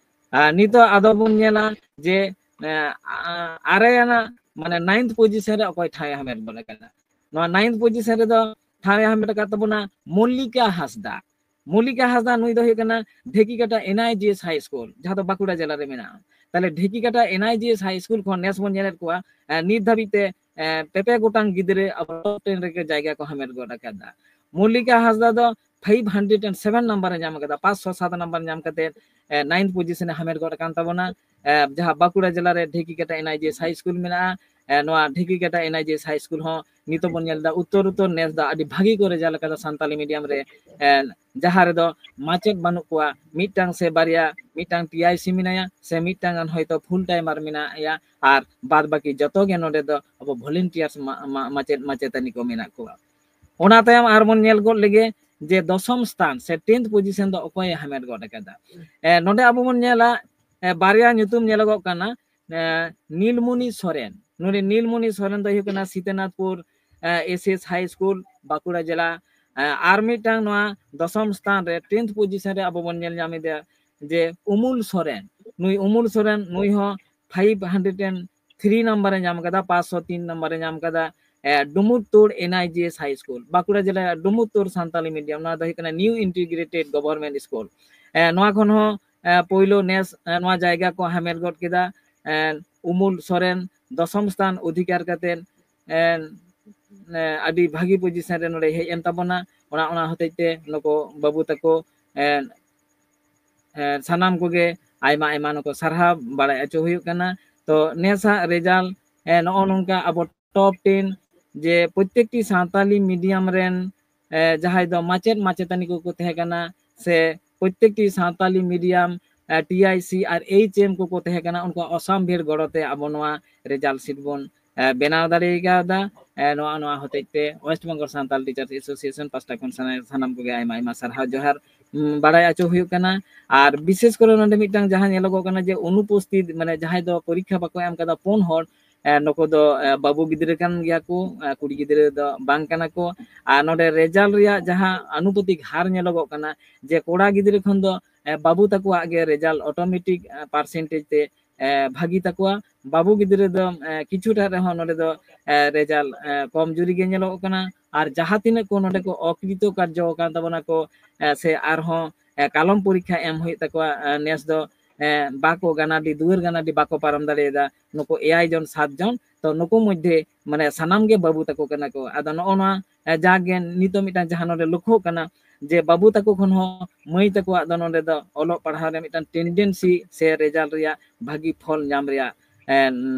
ᱟᱨ ᱱᱤᱛᱚᱜ ᱟᱫᱚ ᱵᱚᱱ ᱧᱮᱞᱟ ᱡᱮ, ᱮ, ᱟ-, ᱟᱨᱮ ᱟᱱᱟᱜ, ᱢᱟᱱᱮ, ᱱᱟᱭᱤᱱᱛᱷ ᱯᱚᱡᱤᱥᱚᱱ ᱨᱮ ᱚᱠᱚᱭ ᱴᱷᱟᱶ ᱮ ᱦᱟᱢᱮᱴ ᱜᱚᱫ ᱟᱠᱟᱫᱟ᱾ ᱱᱚᱣᱟ ᱱᱟᱭᱤᱱᱛᱷ ᱯᱚᱡᱤᱥᱚᱱ ᱨᱮᱫᱚ ᱴᱷᱟᱶ ᱮ ᱦᱟᱢᱮᱴ ᱟᱠᱟᱫ ᱛᱟᱵᱚᱱᱟ ᱢᱚᱞᱞᱤᱠᱟ ᱦᱟᱸᱥᱫᱟ᱾ ᱢᱚᱞᱞᱤᱠᱟ ᱦᱟᱸᱥᱫᱟ ᱱᱩᱭ ᱫᱚ ᱦᱩᱭᱩᱜ ᱠᱟᱱᱟ ᱰᱷᱮᱠᱤᱠᱟᱴᱟ ᱮᱱ ᱟᱭ ᱡᱤ ᱮᱥ ᱦᱟᱭ ᱥᱠᱩᱞ, ᱡᱟᱦᱟᱸ ᱫᱚ ᱵᱟᱸᱠᱩᱲᱟ ᱡᱮᱞᱟ ᱨᱮ ᱢᱮᱱᱟᱜᱼᱟ᱾ ᱛᱟᱦᱞᱮ ᱰᱷᱮᱠᱤᱠᱟᱴᱟ ᱮᱱ ᱟᱭ ᱡᱤ ᱮᱥ ᱦᱟᱭ ᱥᱠᱩᱞ ᱠᱷᱚᱱ ᱱᱮᱥ ᱵᱚᱱ ᱧᱮᱞᱮᱫ ᱠᱚᱣᱟ, ᱮ, ᱱᱤᱛ ᱫᱷᱟᱹᱵᱤᱡ ᱛᱮ, ᱮ, ᱯᱮ ᱯᱮ ᱜᱚᱴᱟᱝ ᱜᱤᱫᱽᱨᱟᱹ ᱟᱵᱚ ᱴᱚᱯ ᱴᱮᱱ ᱨᱮᱜᱮ ᱡᱟᱭᱜᱟ ᱠᱚ ᱦᱟᱢᱮᱴ ᱜᱚᱫ ᱟᱠᱟᱫᱟ᱾ ᱢᱚᱞᱞᱤᱠᱟ ᱦᱟᱸᱥᱫᱟ ᱫᱚ five hundred and seven number ᱮ ᱧᱟᱢ ᱟᱠᱟᱫᱟ, ᱯᱟᱸᱪᱥᱚ ᱥᱟᱛ ᱱᱟᱢᱵᱟᱨ ᱧᱟᱢ ᱠᱟᱛᱮ, ᱮ, ᱱᱟᱭᱤᱱᱛᱷ ᱯᱚᱡᱤᱥᱚᱱ ᱮ ᱦᱟᱢᱮᱴ ᱜᱚᱫ ᱟᱠᱟᱱ ᱛᱟᱵᱚᱱᱟ᱾ ᱮ, ᱡᱟᱦᱟᱸ ᱵᱟᱸᱠᱩᱲᱟ ᱡᱮᱞᱟ ᱨᱮ ᱰᱷᱮᱠᱤᱠᱟᱴᱟ ᱮᱱ ᱟᱭ ᱡᱤ ᱮᱥ ᱦᱟᱭ ᱥᱠᱩᱞ ᱢᱮᱱᱟᱜᱼᱟ, ᱮ, ᱱᱚᱣᱟ ᱰᱷᱤᱠᱤᱠᱟᱴᱟ ᱮᱱ ᱟᱭ ᱡᱤ ᱮᱥ ᱦᱟᱭ ᱥᱠᱩᱞ ᱦᱚᱸ ᱱᱤᱛᱚᱜ ᱵᱚᱱ ᱧᱮᱞ ᱮᱫᱟ ᱩᱛᱛᱚᱨ ᱩᱛᱛᱚᱨ ᱱᱮᱥ ᱫᱚ ᱟᱹᱰᱤ ᱵᱷᱟᱹᱜᱤ ᱠᱚ ᱨᱮᱡᱟᱞᱴ ᱟᱠᱟᱫᱟ ᱥᱟᱱᱛᱟᱞᱤ ᱢᱤᱰᱤᱭᱟᱢ ᱨᱮ, ᱮ, ᱡᱟᱦᱟᱸ ᱨᱮᱫᱚ ᱢᱟᱪᱮᱫ ᱵᱟᱹᱱᱩᱜ ᱠᱚᱣᱟ, ᱢᱤᱫᱴᱟᱝ ᱥᱮ ᱵᱟᱨᱭᱟ, ᱢᱤᱫᱴᱟᱝ ᱴᱤ ᱟᱭ ᱥᱤ ᱢᱮᱱᱟᱭᱟ ᱥᱮ ᱢᱤᱫᱴᱟᱝ ᱜᱟᱱ ᱦᱚᱭᱛᱳ ᱯᱷᱩᱞ ᱴᱟᱭᱢᱟᱨ ᱢᱮᱱᱟᱭᱟ, ᱟᱨ ᱵᱟᱫ ᱵᱟᱹᱠᱤ ᱡᱚᱛᱚ ᱜᱮ ᱱᱚᱰᱮ ᱫᱚ ᱟᱵᱚ ᱵᱷᱚᱞᱮᱱᱴᱤᱭᱟᱨᱥ ᱢᱟ-, ᱢᱟ-, ᱢᱟᱪᱮᱫ ᱢᱟᱪᱮᱛᱟᱹᱱᱤ ᱠᱚ ᱢᱮᱱᱟᱜ ᱠᱚᱣᱟ᱾ ᱚᱱᱟ ᱛᱟᱭᱚᱢ ᱟᱨ ᱵᱚᱱ ᱧᱮᱞ ᱜᱚᱫ ᱞᱮᱜᱮ ᱡᱮ ᱫᱚᱥᱚᱢ ᱥᱛᱷᱟᱱ ᱥᱮ ᱴᱮᱱᱛᱷ ᱯᱚᱡᱤᱥᱚᱱ ᱫᱚ ᱚᱠᱚᱭᱮ ᱦᱟᱢᱮᱴ ᱜᱚᱫ ᱟᱠᱟᱫᱟ᱾ ᱮ, ᱱᱚᱰᱮ ᱟᱵᱚ ᱵᱚᱱ ᱧᱮᱞᱟ, ᱮ, ᱵᱟᱨᱭᱟ ᱧᱩᱛᱩᱢ ᱧᱮᱞᱚᱜᱚᱜ ᱠᱟᱱᱟ, ᱮ, ᱱᱤᱞᱢᱩᱱᱤ ᱥᱚᱨᱮᱱ᱾ ᱱᱩᱭ ᱱᱤᱞᱢᱩᱱᱤ ᱥᱚᱨᱮᱱ ᱫᱚ ᱦᱩᱭᱩᱜ ᱠᱟᱱᱟ ᱥᱤᱛᱟᱹᱱᱟᱛᱷᱯᱩᱨ, ᱮ, ᱮᱥ ᱮᱥ ᱦᱟᱭ ᱥᱠᱩᱞ, ᱵᱟᱸᱠᱩᱲᱟ ᱡᱮᱞᱟ᱾ ᱮ, ᱟᱨ ᱢᱤᱫᱴᱟᱝ ᱱᱚᱣᱟ ᱫᱚᱥᱚᱢ ᱥᱛᱷᱟᱱ ᱨᱮ ᱴᱮᱱᱛᱷ ᱯᱚᱡᱤᱥᱚᱱ ᱨᱮ ᱟᱵᱚ ᱵᱚᱱ ᱧᱮᱞ ᱧᱟᱢ ᱮᱫᱟ ᱡᱮ ᱩᱢᱩᱞ ᱥᱚᱨᱮᱱ᱾ ᱱᱩᱭ ᱩᱢᱩᱞ ᱥᱚᱨᱮᱱ, ᱱᱩᱭ ᱦᱚᱸ five hundred and three number ᱮ ᱧᱟᱢ ᱠᱟᱫᱟ, ᱯᱟᱸᱪᱥᱚ ᱛᱤᱱ ᱱᱟᱢᱵᱟᱨ ᱮ ᱧᱟᱢ ᱠᱟᱫᱟ, ᱮ, ᱰᱩᱢᱩᱨᱛᱩᱲ ᱮᱱ ᱟᱭ ᱡᱤ ᱮᱥ ᱦᱟᱭ ᱥᱠᱩᱞ, ᱵᱟᱸᱠᱩᱲᱟ ᱡᱮᱞᱟ ᱨᱮᱭᱟᱜ ᱰᱩᱢᱩᱨᱛᱩᱲ ᱥᱟᱱᱛᱟᱞᱤ ᱢᱤᱰᱤᱭᱟᱢ, ᱱᱚᱣᱟ ᱫᱚ ᱦᱩᱭᱩᱜ ᱠᱟᱱᱟ ᱱᱤᱭᱩ ᱤᱱᱴᱤᱜᱨᱮᱴᱮᱰ ᱜᱚᱵᱷᱚᱨᱱᱢᱮᱱᱴ ᱥᱠᱩᱞ᱾ ᱮ, ᱱᱚᱣᱟ ᱠᱷᱚᱱ ᱦᱚᱸ, ᱮ, ᱯᱳᱭᱞᱳ ᱱᱮᱥ, ᱮ, ᱱᱚᱣᱟ ᱡᱟᱭᱜᱟ ᱠᱚ ᱦᱟᱢᱮᱴ ᱜᱚᱫ ᱠᱮᱫᱟ, ᱮ, ᱩᱢᱩᱞ ᱥᱚᱨᱮᱱ ᱫᱚᱥᱚᱢ ᱥᱛᱷᱟᱱ ᱚᱫᱷᱤᱠᱟᱨ ᱠᱟᱛᱮᱫ, ᱮ, ᱮ, ᱟᱹᱰᱤ ᱵᱷᱟᱹᱜᱤ ᱯᱚᱡᱤᱥᱚᱱ ᱨᱮ ᱱᱚᱰᱮ ᱦᱮᱡ ᱮᱱ ᱛᱟᱵᱚᱱᱟ᱾ ᱚᱱᱟ, ᱚᱱᱟ ᱦᱚᱛᱮᱡ ᱛᱮ ᱱᱩᱠᱩ ᱵᱟᱹᱵᱩ ᱛᱟᱠᱚ, ᱮ, ᱮ, ᱥᱟᱱᱟᱢ ᱠᱚᱜᱮ ᱟᱭᱢᱟ ᱟᱭᱢᱟ ᱱᱩᱠᱩ ᱥᱟᱨᱦᱟᱣ ᱵᱟᱲᱟᱭ ᱦᱚᱪᱚ ᱦᱩᱭᱩᱜ ᱠᱟᱱᱟ᱾ ᱛᱚ ᱱᱮᱥᱟᱜ ᱨᱮᱡᱟᱞᱴ, ᱮ, ᱱᱚᱜᱼᱚ ᱱᱚᱝᱠᱟ ᱟᱵᱚ ᱴᱚᱯ ᱴᱮᱱ ᱡᱮ ᱯᱨᱚᱛᱮᱠᱴᱤ ᱥᱟᱱᱛᱟᱞᱤ ᱢᱤᱰᱤᱭᱟᱢ ᱨᱮᱱ, ᱮ, ᱡᱟᱦᱟᱸᱭ ᱫᱚ ᱢᱟᱪᱮᱫ ᱢᱟᱪᱮᱛᱟᱹᱱᱤ ᱠᱚᱠᱚ ᱛᱟᱦᱮᱸ ᱠᱟᱱᱟ ᱥᱮ ᱯᱨᱚᱛᱮᱠᱴᱤ ᱥᱟᱱᱛᱟᱞᱤ ᱢᱤᱰᱤᱭᱟᱢ, ᱮ, T I C R H M ᱠᱚᱠᱚ ᱛᱟᱦᱮᱸ ᱠᱟᱱᱟ, ᱩᱱᱠᱩᱣᱟᱜ ᱚᱥᱟᱢᱵᱷᱮᱲ ᱜᱚᱲᱚ ᱛᱮ ᱟᱵᱚ ᱱᱚᱣᱟ ᱨᱮᱡᱟᱞᱴ ᱥᱤᱴ ᱵᱚᱱ, ᱮ, ᱵᱮᱱᱟᱣ ᱫᱟᱲᱮ ᱠᱟᱣᱫᱟ᱾ ᱮ, ᱱᱚᱣᱟ, ᱱᱚᱣᱟ ᱦᱚᱛᱮᱡ ᱛᱮ West Bengal Santal teachers association ᱯᱟᱥᱴᱟ ᱠᱷᱚᱱ ᱥᱟᱱᱟ-, ᱥᱟᱱᱟᱢ ᱠᱚᱜᱮ ᱟᱭᱢᱟ ᱟᱭᱢᱟ ᱥᱟᱨᱦᱟᱣ ᱡᱚᱦᱟᱨ, ᱩᱢ, ᱵᱟᱲᱟᱭ ᱦᱚᱪᱚ ᱦᱩᱭᱩᱜ ᱠᱟᱱᱟ᱾ ᱟᱨ ᱵᱤᱥᱮᱥ ᱠᱚᱨᱮ ᱱᱚᱰᱮ ᱢᱤᱫᱴᱟᱝ ᱡᱟᱦᱟᱸ ᱧᱮᱞᱚᱜᱚᱜ ᱠᱟᱱᱟ ᱡᱮ ᱚᱱᱩᱯᱚᱥᱛᱷᱤᱛ, ᱢᱟᱱᱮ ᱡᱟᱦᱟᱸᱭ ᱫᱚ ᱯᱚᱨᱤᱠᱠᱷᱟ ᱵᱟᱠᱚ ᱮᱢ ᱠᱟᱫᱟ ᱯᱩᱱ ᱦᱚᱲ, ᱮ, ᱱᱩᱠᱩ ᱫᱚ, ᱮ, ᱵᱟᱹᱵᱩ ᱜᱤᱫᱽᱨᱟᱹ ᱠᱟᱱ ᱜᱮᱭᱟ ᱠᱚ, ᱮ, ᱠᱩᱲᱤ ᱜᱤᱫᱽᱨᱟᱹ ᱫᱚ ᱵᱟᱝ ᱠᱟᱱᱟ ᱠᱚ᱾ ᱟᱨ ᱱᱚᱰᱮ ᱨᱮᱡᱟᱞᱴ ᱨᱮᱭᱟᱜ ᱡᱟᱦᱟᱸ ᱟᱱᱩᱯᱟᱹᱛᱤᱠ ᱦᱟᱨ ᱧᱮᱞᱚᱜᱚᱜ ᱠᱟᱱᱟ ᱡᱮ ᱠᱚᱲᱟ ᱜᱤᱫᱽᱨᱟᱹ ᱠᱷᱚᱱ ᱫᱚ, ᱮ, ᱵᱟᱹᱵᱩ ᱛᱟᱠᱚᱣᱟᱜ ᱜᱮ ᱨᱮᱡᱟᱞᱴ ᱚᱴᱳᱢᱮᱴᱤᱠ, ᱮ, ᱯᱟᱨᱥᱮᱱᱴᱮᱡᱽ ᱛᱮ, ᱮ, ᱵᱷᱟᱹᱜᱤ ᱛᱟᱠᱚᱣᱟ᱾ ᱵᱟᱹᱵᱩ ᱜᱤᱫᱽᱨᱟᱹ ᱫᱚ, ᱮ, ᱠᱤᱪᱷᱩᱴᱟ ᱨᱮᱦᱚᱸ ᱱᱚᱰᱮ ᱫᱚ, ᱮ, ᱨᱮᱡᱟᱞᱴ, ᱮ, ᱠᱚᱢ ᱡᱩᱨᱤ ᱜᱮ ᱧᱮᱞᱚᱜ ᱠᱟᱱᱟ᱾ ᱟᱨ ᱡᱟᱦᱟᱸ ᱛᱤᱱᱟᱹᱜ ᱠᱚ ᱱᱚᱰᱮ ᱠᱚ ᱚᱠᱨᱤᱛᱚ ᱠᱟᱨᱡᱚ ᱟᱠᱟᱱ ᱛᱟᱵᱚᱱᱟ ᱠᱚ, ᱮ, ᱥᱮ ᱟᱨᱦᱚᱸ, ᱮ, ᱠᱟᱞᱚᱢ ᱯᱚᱨᱤᱠᱠᱷᱟ ᱮᱢ ᱦᱩᱭᱩᱜ ᱛᱟᱠᱚᱣᱟ, ᱮ, ᱱᱮᱥ ᱫᱚ, ᱮ, ᱵᱟᱠᱚ ᱜᱟᱱᱟᱰᱤ, ᱫᱩᱣᱟᱹᱨ ᱜᱟᱱᱟᱰᱤ ᱵᱟᱠᱚ ᱯᱟᱨᱚᱢ ᱫᱟᱲᱮᱭᱟᱫᱟ᱾ ᱱᱩᱠᱩ ᱮᱭᱟᱭ ᱡᱚᱱ, ᱥᱟᱛ ᱡᱚᱱ, ᱛᱚ ᱱᱩᱠᱩ ᱢᱚᱫᱽᱫᱷᱮ ᱢᱟᱱᱮ ᱥᱟᱱᱟᱢ ᱜᱮ ᱵᱟᱹᱵᱩ ᱛᱟᱠᱚ ᱠᱟᱱᱟ ᱠᱚ᱾ ᱟᱫᱚ ᱱᱚᱜᱼᱚ ᱱᱚᱣᱟ, ᱮ, ᱡᱟᱜᱮ ᱱᱤᱛᱚᱜ ᱢᱤᱫᱴᱟᱝ ᱡᱟᱦᱟᱸ ᱱᱚᱰᱮ ᱞᱚᱠᱠᱷᱚᱜ ᱠᱟᱱᱟ ᱡᱮ ᱵᱟᱹᱵᱩ ᱛᱟᱠᱚ ᱠᱷᱚᱱ ᱦᱚᱸ ᱢᱟᱹᱭ ᱛᱟᱠᱚᱣᱟᱜ ᱫᱚ ᱱᱚᱰᱮ ᱫᱚ ᱚᱞᱚᱜ ᱯᱟᱲᱦᱟᱣ ᱨᱮ ᱢᱤᱫᱴᱟᱝ ᱴᱮᱱᱰᱮᱱᱥᱤ ᱥᱮ ᱨᱮᱡᱟᱞᱴ ᱨᱮᱭᱟᱜ ᱵᱷᱟᱹᱜᱤ ᱯᱷᱚᱞ ᱧᱟᱢ ᱨᱮᱭᱟᱜ, ᱮ,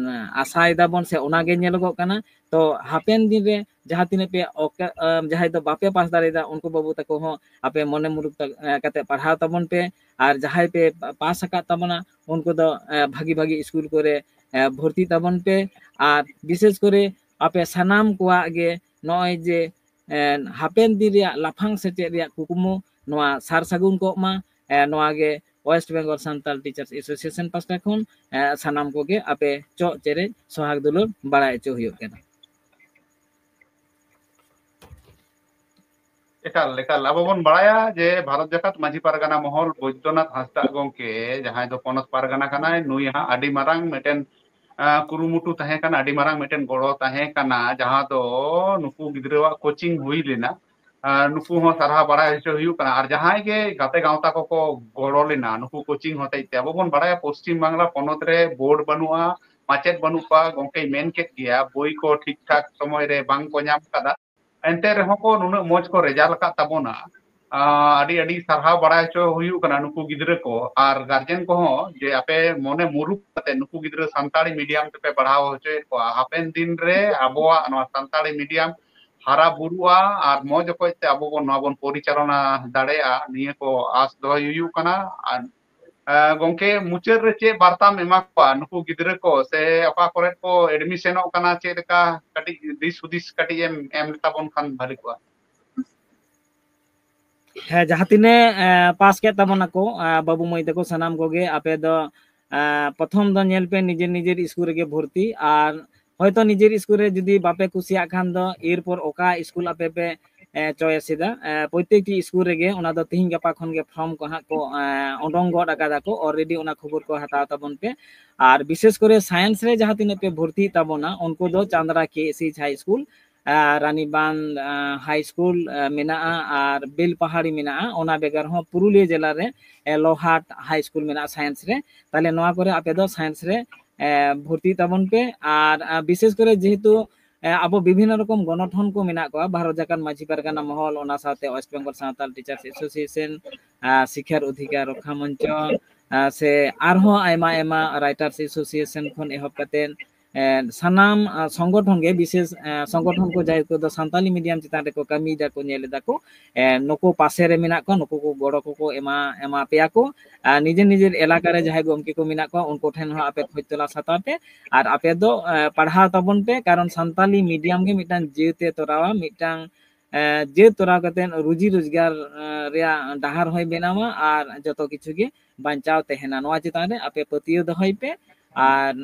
ᱟᱥᱟᱭ ᱫᱟᱵᱚᱱ ᱥᱮ ᱚᱱᱟᱜᱮ ᱧᱮᱞᱚᱜᱚᱜ ᱠᱟᱱᱟ᱾ ᱛᱚ ᱦᱟᱯᱮᱱ ᱫᱤᱱ ᱨᱮ ᱡᱟᱦᱟᱸ ᱛᱤᱱᱟᱹᱜ ᱯᱮ ᱚᱠ-, ᱮ, ᱡᱟᱦᱟᱸᱭ ᱫᱚ ᱵᱟᱯᱮ ᱯᱟᱥ ᱫᱟᱲᱮᱭᱟᱫᱟ, ᱩᱱᱠᱩ ᱵᱟᱹᱵᱩ ᱛᱟᱠᱚ ᱦᱚᱸ ᱟᱯᱮ ᱢᱚᱱᱮ ᱢᱩᱨᱩᱠ ᱛᱟ-, ᱮ, ᱠᱟᱛᱮ ᱯᱟᱲᱦᱟᱣ ᱛᱟᱵᱚᱱ ᱯᱮ᱾ ᱟᱨ ᱡᱟᱦᱟᱸᱭ ᱯᱮ ᱯᱟ-, ᱯᱟᱥ ᱟᱠᱟᱫ ᱛᱟᱵᱚᱱᱟ, ᱩᱱᱠᱩ ᱫᱚ, ᱮ, ᱵᱷᱟᱹᱜᱤ ᱵᱷᱟᱹᱜᱤ ᱥᱠᱩᱞ ᱠᱚᱨᱮ, ᱮ, ᱵᱷᱚᱨᱛᱤᱜ ᱛᱟᱵᱚᱱ ᱯᱮ᱾ ᱟᱨ ᱵᱤᱥᱮᱥ ᱠᱚᱨᱮ ᱟᱯᱮ ᱥᱟᱱᱟᱢ ᱠᱚᱣᱟᱜ ᱜᱮ ᱱᱚᱜᱼᱚᱭ ᱡᱮ, ᱮ, ᱦᱟᱯᱮᱱ ᱫᱤᱱ ᱨᱮᱭᱟᱜ ᱞᱟᱯᱷᱟᱝ ᱥᱮᱪᱮᱫ ᱨᱮᱭᱟᱜ ᱠᱩᱠᱢᱩ ᱱᱚᱣᱟ ᱥᱟᱨ ᱥᱟᱹᱜᱩᱱ ᱠᱚᱜ ᱢᱟ᱾ ᱮ, ᱱᱚᱣᱟ ᱜᱮ West Bengal Santal Teachers Association ᱯᱟᱥᱴᱟ ᱠᱷᱚᱱ, ᱮ, ᱥᱟᱱᱟᱢ ᱠᱚᱜᱮ ᱟᱯᱮ ᱪᱚᱜ ᱪᱮᱨᱮᱡ ᱥᱚᱦᱟᱜᱽ ᱫᱩᱞᱟᱹᱲ ᱵᱟᱲᱟᱭ ᱦᱚᱪᱚ ᱦᱩᱭᱩᱜ ᱠᱟᱱᱟ᱾ ᱮᱠᱟᱞ, ᱮᱠᱟᱞ᱾ ᱟᱵᱚ ᱵᱚᱱ ᱵᱟᱲᱟᱭᱟ ᱡᱮ ᱵᱷᱟᱨᱚᱛ ᱡᱟᱠᱟᱛ ᱢᱟᱹᱡᱷᱤ ᱯᱟᱨᱜᱟᱱᱟ ᱢᱚᱦᱚᱞ ᱵᱳᱭᱫᱚᱱᱟᱛᱷ ᱦᱟᱸᱥᱫᱟᱜ ᱜᱚᱢᱠᱮ, ᱡᱟᱦᱟᱸᱭ ᱫᱚ ᱯᱚᱱᱚᱛ ᱯᱟᱨᱜᱟᱱᱟ ᱠᱟᱱᱟᱭ, ᱱᱩᱭ ᱦᱟᱸᱜ ᱟᱹᱰᱤ ᱢᱟᱨᱟᱝ ᱢᱤᱫᱴᱮᱱ, ᱟᱸ, ᱠᱩᱨᱩᱢᱩᱴᱩ ᱛᱟᱦᱮᱸ ᱠᱟᱱᱟ, ᱟᱹᱰᱤ ᱢᱟᱨᱟᱝ ᱢᱤᱫᱴᱮᱱ ᱜᱚᱲᱚ ᱛᱟᱦᱮᱸ ᱠᱟᱱᱟ, ᱡᱟᱦᱟᱸ ᱫᱚ ᱱᱩᱠᱩ ᱜᱤᱫᱽᱨᱟᱹᱣᱟᱜ ᱠᱳᱪᱤᱝ ᱦᱩᱭ ᱞᱮᱱᱟ᱾ ᱟᱨ ᱱᱩᱠᱩ ᱦᱚᱸ ᱥᱟᱨᱦᱟᱣ ᱵᱟᱲᱟᱭ ᱦᱚᱪᱚ ᱦᱩᱭᱩᱜ ᱠᱟᱱᱟ᱾ ᱟᱨ ᱡᱟᱦᱟᱸᱭ ᱜᱮ ᱜᱟᱛᱮ ᱜᱟᱶᱛᱟ ᱠᱚᱠᱚ ᱜᱚᱲᱚ ᱞᱮᱱᱟ ᱱᱩᱠᱩ ᱠᱳᱪᱤᱝ ᱦᱚᱛᱮᱡ ᱛᱮ, ᱟᱵᱚ ᱵᱚᱱ ᱵᱟᱲᱟᱭᱟ ᱯᱚᱥᱪᱤᱢ ᱵᱟᱝᱞᱟ ᱯᱚᱱᱚᱛ ᱨᱮ ᱵᱳᱨᱰ ᱵᱟᱹᱱᱩᱜᱼᱟ, ᱢᱟᱪᱮᱫ ᱵᱟᱹᱱᱩᱜ ᱠᱚᱣᱟ, ᱜᱚᱢᱠᱮᱭ ᱢᱮᱱ ᱠᱮᱫ ᱜᱮᱭᱟ, ᱵᱳᱭ ᱠᱚ ᱴᱷᱤᱠ ᱴᱷᱟᱠ ᱥᱚᱢᱚᱭ ᱨᱮ ᱵᱟᱝ ᱠᱚ ᱧᱟᱢ ᱠᱟᱫᱟ᱾ ᱮᱱᱛᱮ ᱨᱮᱦᱚᱸ ᱠᱚ ᱱᱩᱱᱟᱹᱜ ᱢᱚᱡᱽ ᱠᱚ ᱨᱮᱡᱟᱞᱴ ᱟᱠᱟᱫ ᱛᱟᱵᱚᱱᱟ᱾ ᱟᱸ, ᱟᱹᱰᱤ ᱟᱹᱰᱤ ᱥᱟᱨᱦᱟᱣ ᱵᱟᱲᱟᱭ ᱦᱚᱪᱚ ᱦᱩᱭᱩᱜ ᱠᱟᱱᱟ ᱱᱩᱠᱩ ᱜᱤᱫᱽᱨᱟᱹ ᱠᱚ ᱟᱨ ᱜᱟᱨᱡᱮᱱ ᱠᱚᱦᱚᱸ, ᱡᱮ ᱟᱯᱮ ᱢᱚᱱᱮ ᱢᱩᱨᱩᱠ ᱠᱟᱛᱮ ᱱᱩᱠᱩ ᱜᱤᱫᱽᱨᱟᱹ ᱥᱟᱱᱛᱟᱲᱤ ᱢᱤᱰᱤᱭᱟᱢ ᱛᱮᱯᱮ ᱯᱟᱲᱦᱟᱣ ᱦᱚᱪᱚᱭᱮᱫ ᱠᱚᱣᱟ᱾ ᱦᱟᱯᱮᱱ ᱫᱤᱱ ᱨᱮ ᱟᱵᱚᱣᱟᱜ ᱱᱚᱣᱟ ᱥᱟᱱᱛᱟᱲᱤ ᱢᱤᱰᱤᱭᱟᱢ ᱦᱟᱨᱟ ᱵᱩᱨᱩᱜᱼᱟ ᱟᱨ ᱢᱚᱡᱽ ᱚᱠᱚᱡ ᱛᱮ ᱟᱵᱚ ᱵᱚᱱ ᱱᱚᱣᱟ ᱵᱚᱱ ᱯᱚᱨᱤᱪᱟᱞᱚᱱᱟ ᱫᱟᱲᱮᱭᱟᱜᱼᱟ, ᱱᱤᱭᱟᱹ ᱠᱚ ᱟᱸᱥ ᱫᱚᱦᱚᱭ ᱦᱩᱭᱩᱜ ᱠᱟᱱᱟ᱾ ᱟᱨ, ᱮ, ᱜᱚᱢᱠᱮ, ᱢᱩᱪᱟᱹᱫ ᱨᱮ ᱪᱮᱫ ᱵᱟᱨᱛᱟᱢ ᱮᱢᱟ ᱠᱚᱣᱟ ᱱᱩᱠᱩ ᱜᱤᱫᱽᱨᱟᱹ ᱠᱚ, ᱥᱮ ᱚᱠᱟ ᱠᱚᱨᱮ ᱠᱚ ᱮᱰᱢᱤᱥᱚᱱᱚᱜ ᱠᱟᱱᱟ, ᱪᱮᱫ ᱞᱮᱠᱟ ᱠᱟᱹᱴᱤᱡ ᱫᱤᱥ ᱦᱩᱫᱤᱥ ᱠᱟᱹᱴᱤᱡ ᱮᱢ ᱮᱢ ᱞᱮᱛᱟᱵᱚᱱ ᱠᱷᱟᱱ ᱵᱷᱟᱞᱤ ᱠᱚᱜᱼᱟ? ᱦᱮᱸ, ᱡᱟᱦᱟᱸ ᱛᱤᱱᱟᱹᱜ, ᱮ, ᱯᱟᱥ ᱠᱮᱫ ᱛᱟᱵᱚᱱᱟᱠᱚ, ᱮ, ᱵᱟᱹᱵᱩ ᱢᱟᱹᱭ ᱛᱟᱠᱚ ᱥᱟᱱᱟᱢ ᱠᱚᱜᱮ, ᱟᱯᱮ ᱫᱚ, ᱮ, ᱯᱨᱚᱛᱷᱚᱢ ᱫᱚ ᱧᱮᱞ ᱯᱮ ᱱᱤᱡᱮᱨ ᱱᱤᱡᱮᱨ ᱥᱠᱩᱞ ᱨᱮᱜᱮ ᱵᱷᱚᱨᱛᱤ᱾ ᱟᱨ ᱦᱚᱭᱛᱚ ᱱᱤᱡᱮᱨ ᱥᱠᱩᱞ ᱨᱮ ᱡᱩᱫᱤ ᱵᱟᱯᱮ ᱠᱩᱥᱤᱭᱟᱜ ᱠᱷᱟᱱ ᱫᱚ ᱮᱨᱯᱚᱨ ᱚᱠᱟ ᱥᱠᱩᱞ ᱟᱯᱮ ᱯᱮ, ᱮ, ᱪᱚᱭᱮᱥ ᱮᱫᱟ, ᱮ, ᱯᱨᱚᱛᱛᱮᱠᱴᱤ ᱥᱠᱩᱞ ᱨᱮᱜᱮ ᱚᱱᱟ ᱫᱚ ᱛᱤᱦᱤᱧ ᱜᱟᱯᱟ ᱠᱷᱚᱱ ᱜᱮ ᱯᱷᱨᱚᱢ ᱠᱚ ᱦᱟᱸᱜ ᱠᱚ, ᱮ, ᱚᱰᱚᱝ ᱜᱚᱫ ᱟᱠᱟᱫᱟ ᱠᱚ᱾ Already ᱚᱱᱟ ᱠᱷᱚᱵᱚᱨ ᱠᱚ ᱦᱟᱛᱟᱣ ᱛᱟᱵᱚᱱ ᱯᱮ᱾ ᱟᱨ ᱵᱤᱥᱮᱥ ᱠᱚᱨᱮ ᱥᱟᱭᱮᱱᱥ ᱨᱮ ᱡᱟᱦᱟᱸ ᱛᱤᱱᱟᱹᱜ ᱯᱮ ᱵᱷᱚᱨᱛᱤᱜ ᱛᱟᱵᱚᱱᱟ, ᱩᱱᱠᱩ ᱫᱚ ᱪᱟᱸᱫᱽᱨᱟ ᱠᱮ ᱮᱥ ᱮᱭᱤᱪ ᱦᱟᱭ ᱥᱠᱩᱞ, ᱟᱨ ᱨᱟᱱᱤᱵᱟᱸᱫᱷ, ᱟᱨ, ᱦᱟᱭ ᱥᱠᱩᱞ, ᱟᱨ, ᱢᱮᱱᱟᱜᱼᱟ, ᱟᱨ ᱵᱮᱞᱯᱟᱦᱟᱲᱤ ᱢᱮᱱᱟᱜᱼᱟ᱾ ᱚᱱᱟ ᱵᱮᱜᱚᱨ ᱦᱚᱸ ᱯᱩᱨᱩᱞᱤᱭᱟᱹ ᱡᱮᱞᱟ ᱨᱮ, ᱮ, ᱞᱚᱦᱟᱴ ᱦᱟᱭ ᱥᱠᱩᱞ ᱢᱮᱱᱟᱜᱼᱟ ᱥᱟᱭᱮᱱᱥ ᱨᱮ᱾ ᱛᱟᱦᱞᱮ ᱱᱚᱣᱟ ᱠᱚᱨᱮ ᱟᱯᱮ ᱫᱚ ᱥᱟᱭᱮᱱᱥ ᱨᱮ, ᱮ, ᱵᱷᱚᱨᱛᱤ ᱛᱟᱵᱚᱱ ᱯᱮ᱾ ᱟᱨ, ᱟᱨ ᱵᱤᱥᱮᱥ ᱠᱚᱨᱮ ᱡᱮᱦᱮᱛᱩ, ᱮ, ᱟᱵᱚ ᱵᱤᱵᱷᱤᱱᱱᱚ ᱨᱚᱠᱚᱢ ᱜᱚᱱᱚᱴᱷᱚᱱ ᱠᱚ ᱢᱮᱱᱟᱜ ᱠᱚᱣᱟ, ᱵᱷᱟᱨᱚᱛ ᱡᱟᱠᱟᱛ ᱢᱟᱹᱡᱷᱤ ᱯᱟᱨᱜᱟᱱᱟ ᱢᱚᱦᱚᱞ, ᱚᱱᱟ ᱥᱟᱶᱛᱮ West Bengal Santal Teachers Association, ᱟᱨ ᱥᱤᱠᱷᱟᱨ ᱚᱫᱷᱤᱠᱟᱨ ᱨᱚᱠᱠᱷᱟ ᱢᱚᱧᱪᱚ, ᱟᱨ ᱥᱮ ᱟᱨᱦᱚᱸ ᱟᱭᱢᱟ ᱟᱭᱢᱟ Writers Association ᱠᱷᱚᱱ ᱮᱦᱚᱵ ᱠᱟᱛᱮ, ᱮ, ᱥᱟᱱᱟᱢ, ᱟ, ᱥᱚᱝᱜᱚᱴᱷᱚᱱ ᱜᱮ, ᱵᱤᱥᱮᱥ, ᱮ, ᱥᱚᱝᱜᱚᱴᱷᱚᱱ ᱠᱚ ᱡᱟᱦᱟᱸᱭ ᱠᱚᱫᱚ ᱥᱟᱱᱛᱟᱞᱤ medium ᱪᱮᱛᱟᱱ ᱨᱮᱠᱚ ᱠᱟᱹᱢᱤᱭᱮᱫᱟ ᱠᱚ, ᱧᱮᱞ ᱮᱫᱟ ᱠᱚ, ᱮ, ᱱᱩᱠᱩ ᱯᱟᱥᱮ ᱨᱮ ᱢᱮᱱᱟᱜ ᱠᱚᱣᱟ, ᱱᱩᱠᱩ ᱠᱚ ᱜᱚᱲᱚ ᱠᱚᱠᱚ ᱮᱢᱟ, ᱮᱢᱟ ᱯᱮᱭᱟ ᱠᱚ᱾ ᱟᱨ ᱱᱤᱡᱮᱨ ᱱᱤᱡᱮᱨ ᱮᱞᱟᱠᱟ ᱨᱮ ᱡᱟᱦᱟᱸᱭ ᱜᱚᱢᱠᱮ ᱠᱚ ᱢᱮᱱᱟᱜ ᱠᱚᱣᱟ, ᱩᱱᱠᱩ ᱴᱷᱮᱱ ᱦᱚᱸ ᱟᱯᱮ ᱠᱷᱚᱡᱽ ᱛᱚᱞᱟᱥ ᱦᱟᱛᱟᱣ ᱯᱮ᱾ ᱟᱨ ᱟᱯᱮ ᱫᱚ, ᱮ, ᱯᱟᱲᱦᱟᱣ ᱛᱟᱵᱚᱱ ᱯᱮ, ᱠᱟᱨᱚᱱ ᱥᱟᱱᱛᱟᱞᱤ medium ᱜᱮ ᱢᱤᱫᱴᱟᱝ ᱡᱟᱹᱛ ᱮ ᱛᱚᱨᱟᱣᱟ, ᱢᱤᱫᱴᱟᱝ, ᱮ, ᱡᱟᱹᱛ ᱛᱚᱨᱟᱣ ᱠᱟᱛᱮ ᱨᱩᱡᱤ ᱨᱳᱡᱽᱜᱟᱨ, ᱮ, ᱨᱮᱭᱟᱜ ᱰᱟᱦᱟᱨ ᱦᱚᱸᱭ ᱵᱮᱱᱟᱣᱟ ᱟᱨ ᱡᱚᱛᱚ ᱠᱤᱪᱷᱩ ᱜᱮ ᱵᱟᱧᱪᱟᱣ ᱛᱟᱦᱮᱱᱟ᱾ ᱱᱚᱣᱟ ᱪᱮᱛᱟᱱ ᱨᱮ ᱟᱯᱮ ᱯᱟᱹᱛᱭᱟᱹᱣ ᱫᱚᱦᱚᱭ ᱯᱮ ᱟᱨ,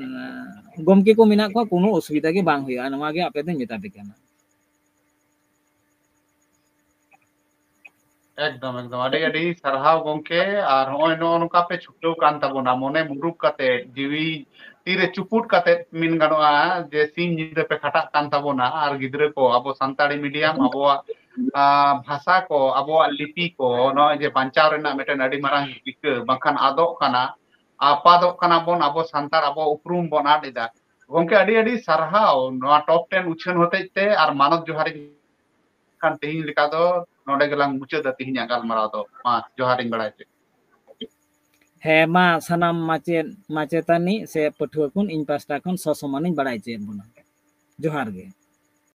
ᱮ, ᱜᱚᱢᱠᱮ ᱠᱚ ᱢᱮᱱᱟᱜ ᱠᱚᱣᱟ, ᱠᱳᱱᱳ ᱚᱥᱩᱵᱤᱫᱷᱟ ᱜᱮ ᱵᱟᱝ ᱦᱩᱭᱩᱜᱼᱟ, ᱱᱚᱣᱟ ᱜᱮ ᱟᱯᱮ ᱫᱚᱧ ᱢᱮᱛᱟ ᱯᱮ ᱠᱟᱱᱟ᱾ ᱮᱠᱫᱚᱢ, ᱮᱠᱫᱚᱢ᱾ ᱟᱹᱰᱤ, ᱟᱹᱰᱤ ᱥᱟᱨᱦᱟᱣ ᱜᱚᱢᱠᱮ᱾ ᱟᱨ ᱱᱚᱜᱼᱚᱭ ᱱᱚᱜᱼᱚ ᱱᱚᱝᱠᱟ ᱯᱮ ᱪᱷᱩᱴᱟᱹᱣ ᱠᱟᱱ ᱛᱟᱵᱚᱱᱟ, ᱢᱚᱱᱮ ᱢᱩᱨᱩᱠ ᱠᱟᱛᱮ, ᱡᱤᱣᱤ ᱛᱤᱨᱮ ᱪᱩᱯᱩᱫ ᱠᱟᱛᱮ ᱢᱮᱱ ᱜᱟᱱᱚᱜᱼᱟ ᱡᱮ ᱥᱤᱧ ᱧᱤᱫᱟᱹ ᱯᱮ ᱠᱷᱟᱴᱟᱜ ᱠᱟᱱ ᱛᱟᱵᱚᱱᱟ᱾ ᱟᱨ ᱜᱤᱫᱽᱨᱟᱹ ᱠᱚ ᱟᱵᱚ ᱥᱟᱱᱛᱟᱲᱤ medium, ᱟᱵᱚᱣᱟᱜ, ᱟ, ᱵᱷᱟᱥᱟ ᱠᱚ, ᱟᱵᱚᱣᱟᱜ ᱞᱤᱯᱤ ᱠᱚ, ᱱᱚᱜᱼᱚᱭ ᱡᱮ ᱵᱟᱧᱪᱟᱣ ᱨᱮᱱᱟᱜ ᱢᱤᱫᱴᱮᱱ ᱟᱹᱰᱤ ᱢᱟᱨᱟᱝ ᱨᱤᱠᱟᱹ, ᱵᱟᱝᱠᱷᱟᱱ ᱟᱫᱚᱜ ᱠᱟᱱᱟ, ᱟᱯᱟᱫᱚᱜ ᱠᱟᱱᱟ ᱵᱚᱱ, ᱟᱵᱚ ᱥᱟᱱᱛᱟᱲ ᱟᱵᱚ ᱩᱯᱨᱩᱢ ᱵᱚᱱ ᱟᱫ ᱮᱫᱟ᱾ ᱜᱚᱢᱠᱮ, ᱟᱹᱰᱤ ᱟᱹᱰᱤ ᱥᱟᱨᱦᱟᱣ ᱱᱚᱣᱟ top ten ᱩᱪᱷᱟᱹᱱ ᱦᱚᱛᱮᱡ ᱛᱮ, ᱟᱨ ᱢᱟᱱᱚᱛ ᱡᱚᱦᱟᱨ ᱤᱧ ᱠᱷᱟᱱ ᱛᱮᱦᱮᱧ ᱞᱮᱠᱟ ᱫᱚ ᱱᱚᱰᱮ ᱜᱮᱞᱟᱝ ᱢᱩᱪᱟᱹᱫᱟ ᱛᱮᱦᱮᱧᱟᱜ ᱜᱟᱞᱢᱟᱨᱟᱣ ᱫᱚ᱾ ᱢᱟ, ᱡᱚᱦᱟᱨᱤᱧ ᱵᱟᱲᱟᱭ ᱦᱚᱪᱚᱭᱮᱫ᱾ ᱦᱮᱸ, ᱢᱟ ᱥᱟᱱᱟᱢ ᱢᱟᱪᱮᱫ ᱢᱟᱪᱮᱛᱟᱹᱱᱤ ᱥᱮ ᱯᱟᱹᱴᱷᱩᱣᱟᱹ ᱠᱚ ᱤᱧ ᱯᱟᱥᱴᱟ ᱠᱷᱚᱱ ᱥᱚᱥᱚᱢᱟᱱᱤᱧ ᱵᱟᱲᱟᱭ ᱦᱚᱪᱚᱭᱮᱫ ᱵᱚᱱᱟ᱾ ᱡᱚᱦᱟᱨ ᱜᱮ᱾